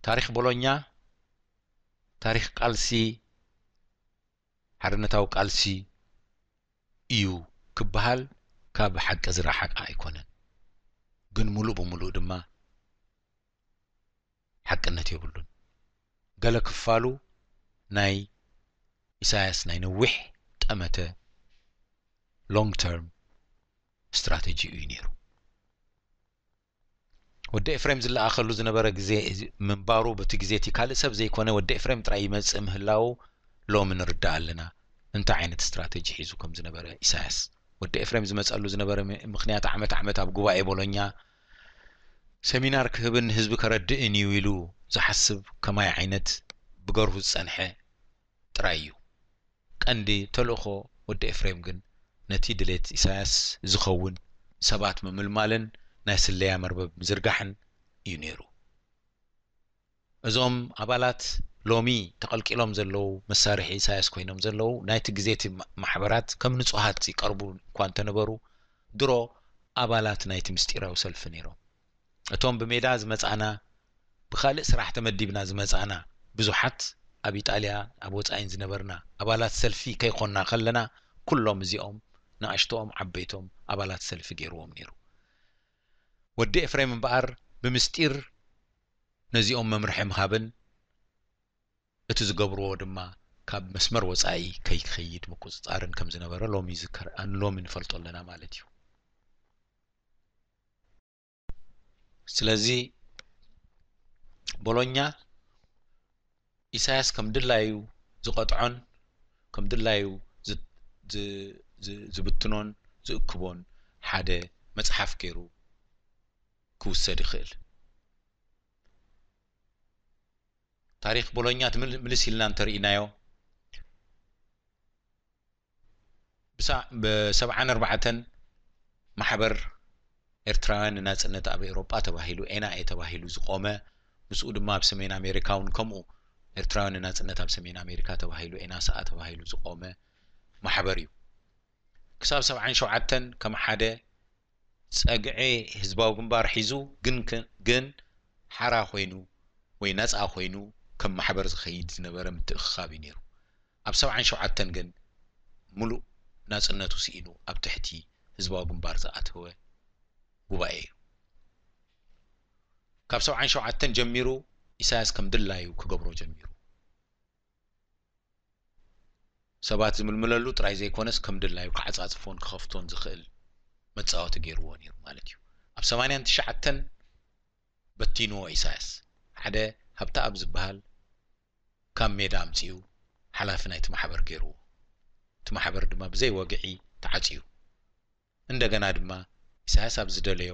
ታሪኽ ቦሎኛ ታሪኽ ቃልሲ፣ ሓርነታዊ ቃልሲ እዩ ክበሃል ካብ ሓቂ ዝረሓቐ ኣይኮነን። ግን ሙሉእ ብሙሉእ ድማ ሓቅነት የብሉን። ገለ ክፋሉ ናይ ኢሳያስ ናይ ነዊሕ ጠመተ long term strategy እዩ ነይሩ። ወዲ ኤፍሬም ዝለኣኸሉ ዝነበረ ግዜ ምንባሩ፣ በቲ ግዜ እቲ ካልእ ሰብ ዘይኮነ ወዲ ኤፍሬም ጥራይ ይመጽእ ምህላዉ ሎሚ ንርዳእ ኣለና፣ እንታይ ዓይነት ስትራተጂ ሒዙ ከም ዝነበረ ኢሳያስ። ወዲ ኤፍሬም ዝመጸሉ ዝነበረ ም-፣ ምኽንያት ዓመት ዓመት ኣብ ጉባኤ ቦሎኛ ሰሚናር ክህብን ህዝቢ ከረድእን እዩ ኢሉ ዝሓስብ ከማይ ዓይነት ብገርሁ ዝጸንሐ ጥራይ እዩ። ቀንዲ ተልእኾ ወዲ ኤፍሬም ግን ነቲ ድሌት ኢሳያስ ዝኸውን ሰባት ምምልማልን ናይ ስለያ መርበብ ምዝርጋሕን እዩ ነይሩ። እዞም ኣባላት ሎሚ ተቐልቂሎም ዘለዉ መሳርሒ ኢሳያስ ኮይኖም ዘለዉ ናይቲ ግዜ እቲ ማ-፣ ማሕበራት ከም ንጹሃት ይቀርቡ እኳ እንተነበሩ ድሮ ኣባላት ናይቲ ምስጢራዊ ሰልፊ ነይሮም። እቶም ብሜዳ ዝመጻና፣ ብኻልእ ስራሕ ተመዲብና ዝመጻና ብዙሓት ኣብ ኢጣልያ ኣብ ወጻኢን ዝነበርና ኣባላት ሰልፊ ከይኮንና ከለና ኩሎም እዚኦም ንኣሽቶኦም ዓበይቶም ኣባላት ሰልፊ ገይርዎም ነይሩ። ወዲ ኤፍሬም እምበኣር ብምስጢር ነዚኦም መምርሒ ምሃብን እቲ ዝገብርዎ ድማ ካብ መስመር ወጻኢ ከይከይድ ምቁጽጻርን ከም ዝነበረ ሎሚ ይዝከር፣ ሎሚ ንፈልጦ ኣለና ማለት እዩ። ስለዚ ቦሎኛ ኢሳያስ ከም ድላዩ ዝቐጥዖን ከም ድላዩ ዝ-፣ ዝ-፣ ዝ-፣ ዝብትኖን ዝእክቦን ሓደ መጽሓፍ ገይሩ ክውሰድ ይኽእል። ታሪኽ ቦሎኛ ትምል-፣ ምልስ ኢልና እንተርኢናዮ፣ ብሳ-፣ ብሰብዓን ኣርባዕተን ማሕበር ኤርትራውያን ንናጽነት ኣብ ኤውሮጳ ተባሂሉ፣ ኤንኤ ተባሂሉ ዝቖመ፣ ምስኡ ድማ ኣብ ሰሜን ኣሜሪካ እውን ከምኡ ኤርትራውያን ንናጽነት ኣብ ሰሜን ኣሜሪካ ተባሂሉ፣ ኤናስኣ ተባሂሉ ዝቖመ ማሕበር እዩ። ክሳብ ሰብዓን ሸውዓተን ከም ሓደ ጸግዒ ህዝባዊ ግንባር ሒዙ ግን ከ-፣ ግን ሓራ ኮይኑ ወይ ነጻ ኮይኑ ከም ማሕበር ዝኸይድ ዝነበረ ምትእኽኻብ እዩ ነይሩ። ኣብ ሰብዓን ሸውዓተን ግን ምሉእ ናጽነቱ ስኢኑ ኣብ ትሕቲ ህዝባዊ ግንባር ዝኣተወ ጉባኤ እዩ። ካብ ሰብዓን ሸውዓተን ጀሚሩ ኢሳያስ ከም ድላዩ ክገብሮ ጀሚሩ። ሰባት ዝምልምለሉ ጥራይ ዘይኮነስ ከም ድላዩ ክዓጻጽፎን ክኸፍቶን ዝኽእል መጻወቲ ገይርዎ ነይሩ ማለት እዩ። ኣብ ሰማንያን ትሽዓተን በቲንዎ ኢሳያስ። ሓደ ሃብተኣብ ዝበሃል ካብ ሜዳ ኣምጺኡ ሓላፊ ናይቲ ማሕበር ገይርዎ። እቲ ማሕበር ድማ ብዘይ ወግዒ ተዓጽዩ። እንደገና ድማ ኢሳያስ ኣብ ዝደለዮ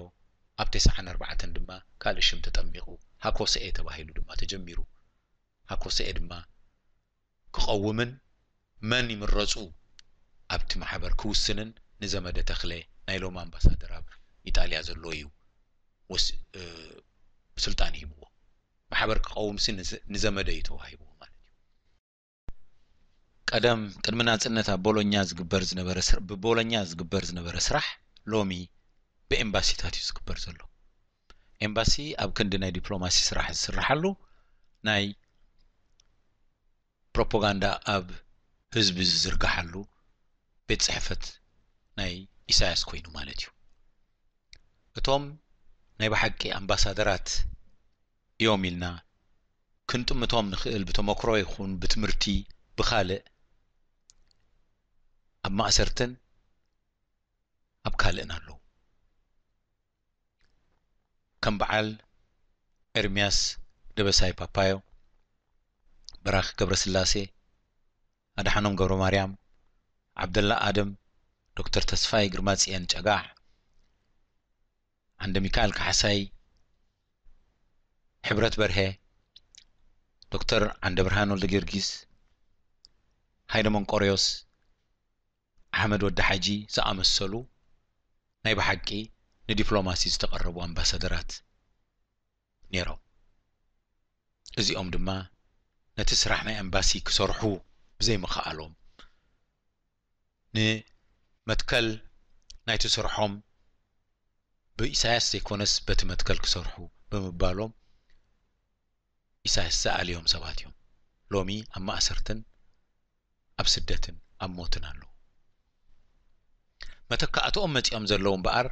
ኣብ ተስዓን ኣርባዕተን ድማ ካልእ ሽም ተጠሚቑ ሃኮሰኤ ተባሂሉ ድማ ተጀሚሩ። ሃኮሰኤ ድማ ክቐውምን መን ይምረጹ ኣብቲ ማሕበር ክውስንን ንዘመደ ተኽለ ናይ ሎሚ ኣምባሳደር ኣብ ኢጣልያ ዘሎ እዩ ወስ-፣ እ፣ ስልጣን ሂብዎ። ማሕበር ክቐውምሲ ንዘ-፣ ንዘመደ እዩ ተዋሂብዎ ማለት እዩ። ቀደም ቅድሚ ናጽነት ኣብ ቦሎኛ ዝግበር ዝነበረ ስር-፣ ብቦሎኛ ዝግበር ዝነበረ ስራሕ ሎሚ ብኤምባሲታት እዩ ዝግበር ዘሎ። ኤምባሲ ኣብ ክንዲ ናይ ዲፕሎማሲ ስራሕ ዝስርሓሉ ናይ ፕሮፓጋንዳ ኣብ ህዝቢ ዝዝርግሓሉ ቤት ጽሕፈት ናይ ኢሳያስ ኮይኑ ማለት እዩ። እቶም ናይ ብሓቂ ኣምባሳደራት እዮም ኢልና ክንጥምቶም ንኽእል ብተመክሮ ይኹን ብትምህርቲ ብኻልእ ኣብ ማእሰርትን ኣብ ካልእን ኣለዉ። ከም በዓል ኤርምያስ ደበሳይ ፓፓዮ፣ በራኺ ገብረስላሴ፣ ኣድሓኖም ገብረማርያም፣ ዓብደላ ኣደም፣ ዶክተር ተስፋይ ግርማጽዮን ጨጋዕ፣ ዓንደ ሚካኤል ካሕሳይ፣ ሕብረት በርሀ፣ ዶክተር ዓንደ ብርሃን ወልደጊዮርጊስ፣ ሃይለ መንቆርዮስ፣ ኣሕመድ ወዲ ሓጂ ዝኣመሰሉ ናይ ብሓቂ ንዲፕሎማሲ ዝተቐረቡ ኣምባሳደራት ነይሮም። እዚኦም ድማ ነቲ ስራሕ ናይ ኤምባሲ ክሰርሑ ብዘይምኽኣሎም ንመትከል ናይቲ ስርሖም ብኢሳያስ ዘይኮነስ በቲ መትከል ክሰርሑ ብምባሎም ኢሳያስ ዝኣልዮም ሰባት እዮም ሎሚ ኣብ ማእሰርትን ኣብ ስደትን ኣብ ሞትን ኣለዉ። መተካእትኦም መጺኦም ዘለዉ እምበኣር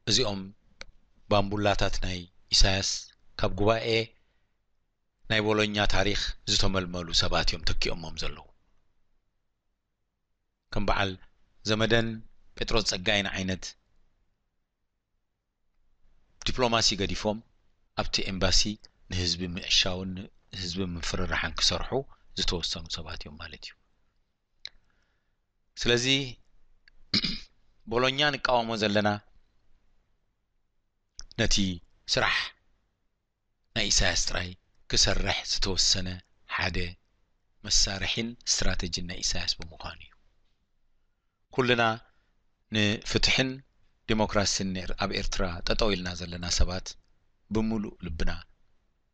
እዚኦም ባምቡላታት ናይ ኢሳያስ ካብ ጉባኤ ናይ ቦሎኛ ታሪኽ ዝተመልመሉ ሰባት እዮም ተኪኦሞም ዘለዉ። ከም በዓል ዘመደን ጴጥሮስ ጸጋይን ዓይነት ዲፕሎማሲ ገዲፎም ኣብቲ ኤምባሲ ንህዝቢ ምዕሻውን ህዝቢ ምፍርራሕን ክሰርሑ ዝተወሰኑ ሰባት እዮም ማለት እዩ። ስለዚ ቦሎኛ ንቃወሞ ዘለና ነቲ ስራሕ ናይ ኢሳያስ ጥራይ ክሰርሕ ዝተወሰነ ሓደ መሳርሒን ስትራተጂን ናይ ኢሳያስ ብምዃኑ እዩ። ኩልና ንፍትሕን ዲሞክራሲን ኣብ ኤርትራ ጠጠው ኢልና ዘለና ሰባት ብምሉእ ልብና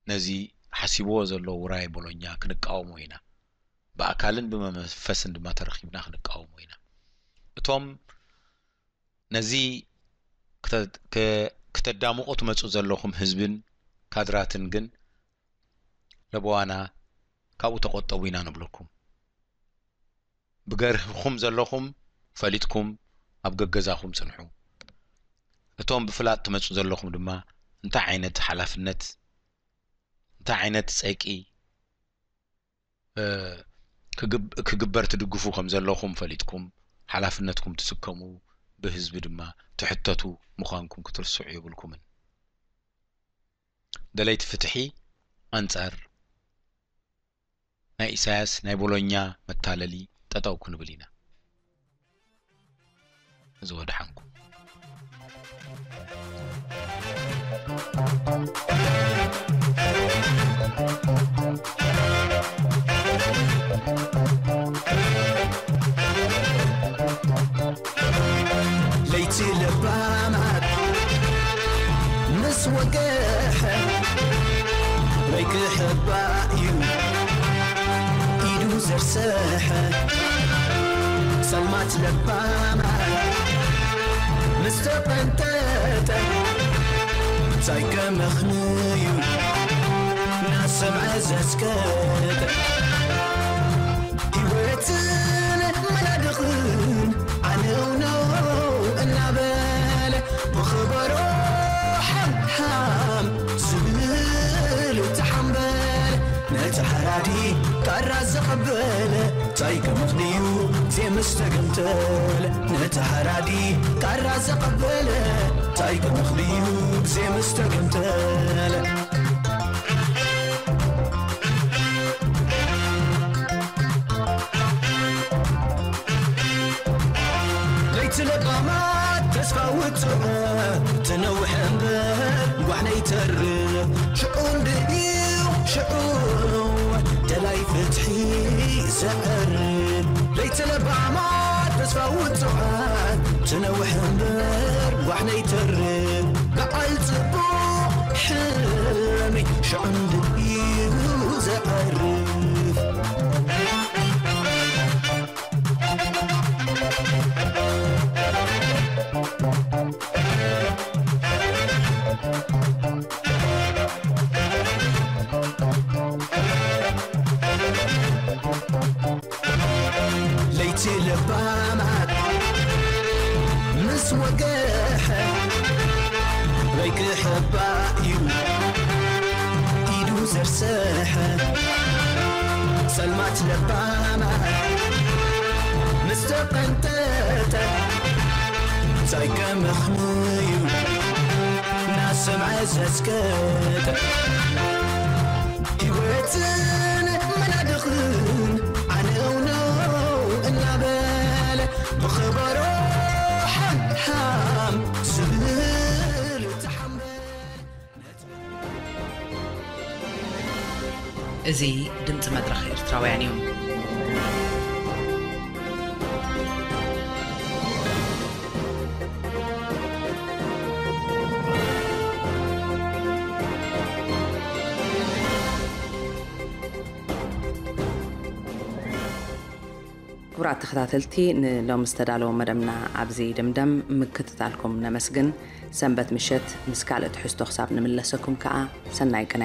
ነዚ ሓሲብዎ ዘሎ ውራይ ቦሎኛ ክንቃወሞ ኢና። ብኣካልን ብመንፈስን ድማ ተረኺብና ክንቃወሞ ኢና። እቶም ነዚ ክተ- ክ- ክተዳምቑ ትመጹ ዘለኹም ህዝብን ካድራትን ግን ለበዋና ካብኡ ተቆጠቡ ኢና ንብለኩም። ብገርህኹም ዘለኹም ፈሊጥኩም ኣብ ገገዛኹም ጽንሑ። እቶም ብፍላጥ ትመጹ ዘለኹም ድማ እንታይ ዓይነት ሓላፍነት እንታይ ዓይነት ጸቂ ክግበር ትድግፉ ከም ዘለኹም ፈሊጥኩም ሓላፍነትኩም ትስከሙ ብህዝቢ ድማ ትሕተቱ ምዃንኩም ክትርስዑ የብልኩምን። ደለይቲ ፍትሒ ኣንጻር ናይ ኢሳያስ ናይ ቦሎኛ መታለሊ ጠጠው ክንብል ኢና። እዚ ወድሓንኩም። ለይቲ ለባማት ምስ ወገሐ ወይ ክሕባእ እዩ ኢዱ ዘርሰሐ። ጸልማት ለባማት ምስ ተቐንጠጠ እንታይ ከመኽንዩ ናሰምዐ ዘስከተ። ህይወትን መናድኽን ኣነው ነው እናበለ ብኽበሮ ሓምሓም ዝብል ተሓምበለ። ነቲ ሓራዲ ካራ ዘቐበለ እንታይ ከምኽንዩ ዜምስተገምተለ። ነቲ ሓራዲ ካራ ዘቐበለ እንታይ ከምኽንዩ ዜምስተገምተለ። ለይቲ ለባማት ተስፋ ውጽዖ ትነውሕ እምበር ጓሕ ነይተርፍ ሽዑ እንድዩ ሽዑ ደላይ ፍትሒ ዘዕርፍ። ለይቲ ለባማት ተስፋ ውጽዖ ትነውሕ እምበር ጓሕ ነይተርፍ በዓል ጽቡቕ ሕልሚ ሽዑ እንድዩ ዘዕርፍ። ለይቲ ለባማት ምስ ወገሐ ወይ ክሕባእ እዩ ኢዱ ዘርሰሐ። ጸልማት ለባማት ምስ ተቐንጠጠ እንታይ ከምኽንዩ ናሰምዐ ዘስከተ። ህይወትን መናድኽን ኣነው ነው እናበለ ብኸበሮ ሓምሓም ዝብል ተሓምበለ። እዚ ድምፂ መድረኽ ኤርትራውያን እዩ። ክቡራት ተኸታተልቲ፣ ንሎሚ ዝተዳለወ መደብና ኣብዚ ይድምደም። ምክትታልኩም ነመስግን። ሰንበት ምሸት ምስ ካልእ ትሕዝቶ ክሳብ ንምለሰኩም ከኣ ሰናይ ቅነ።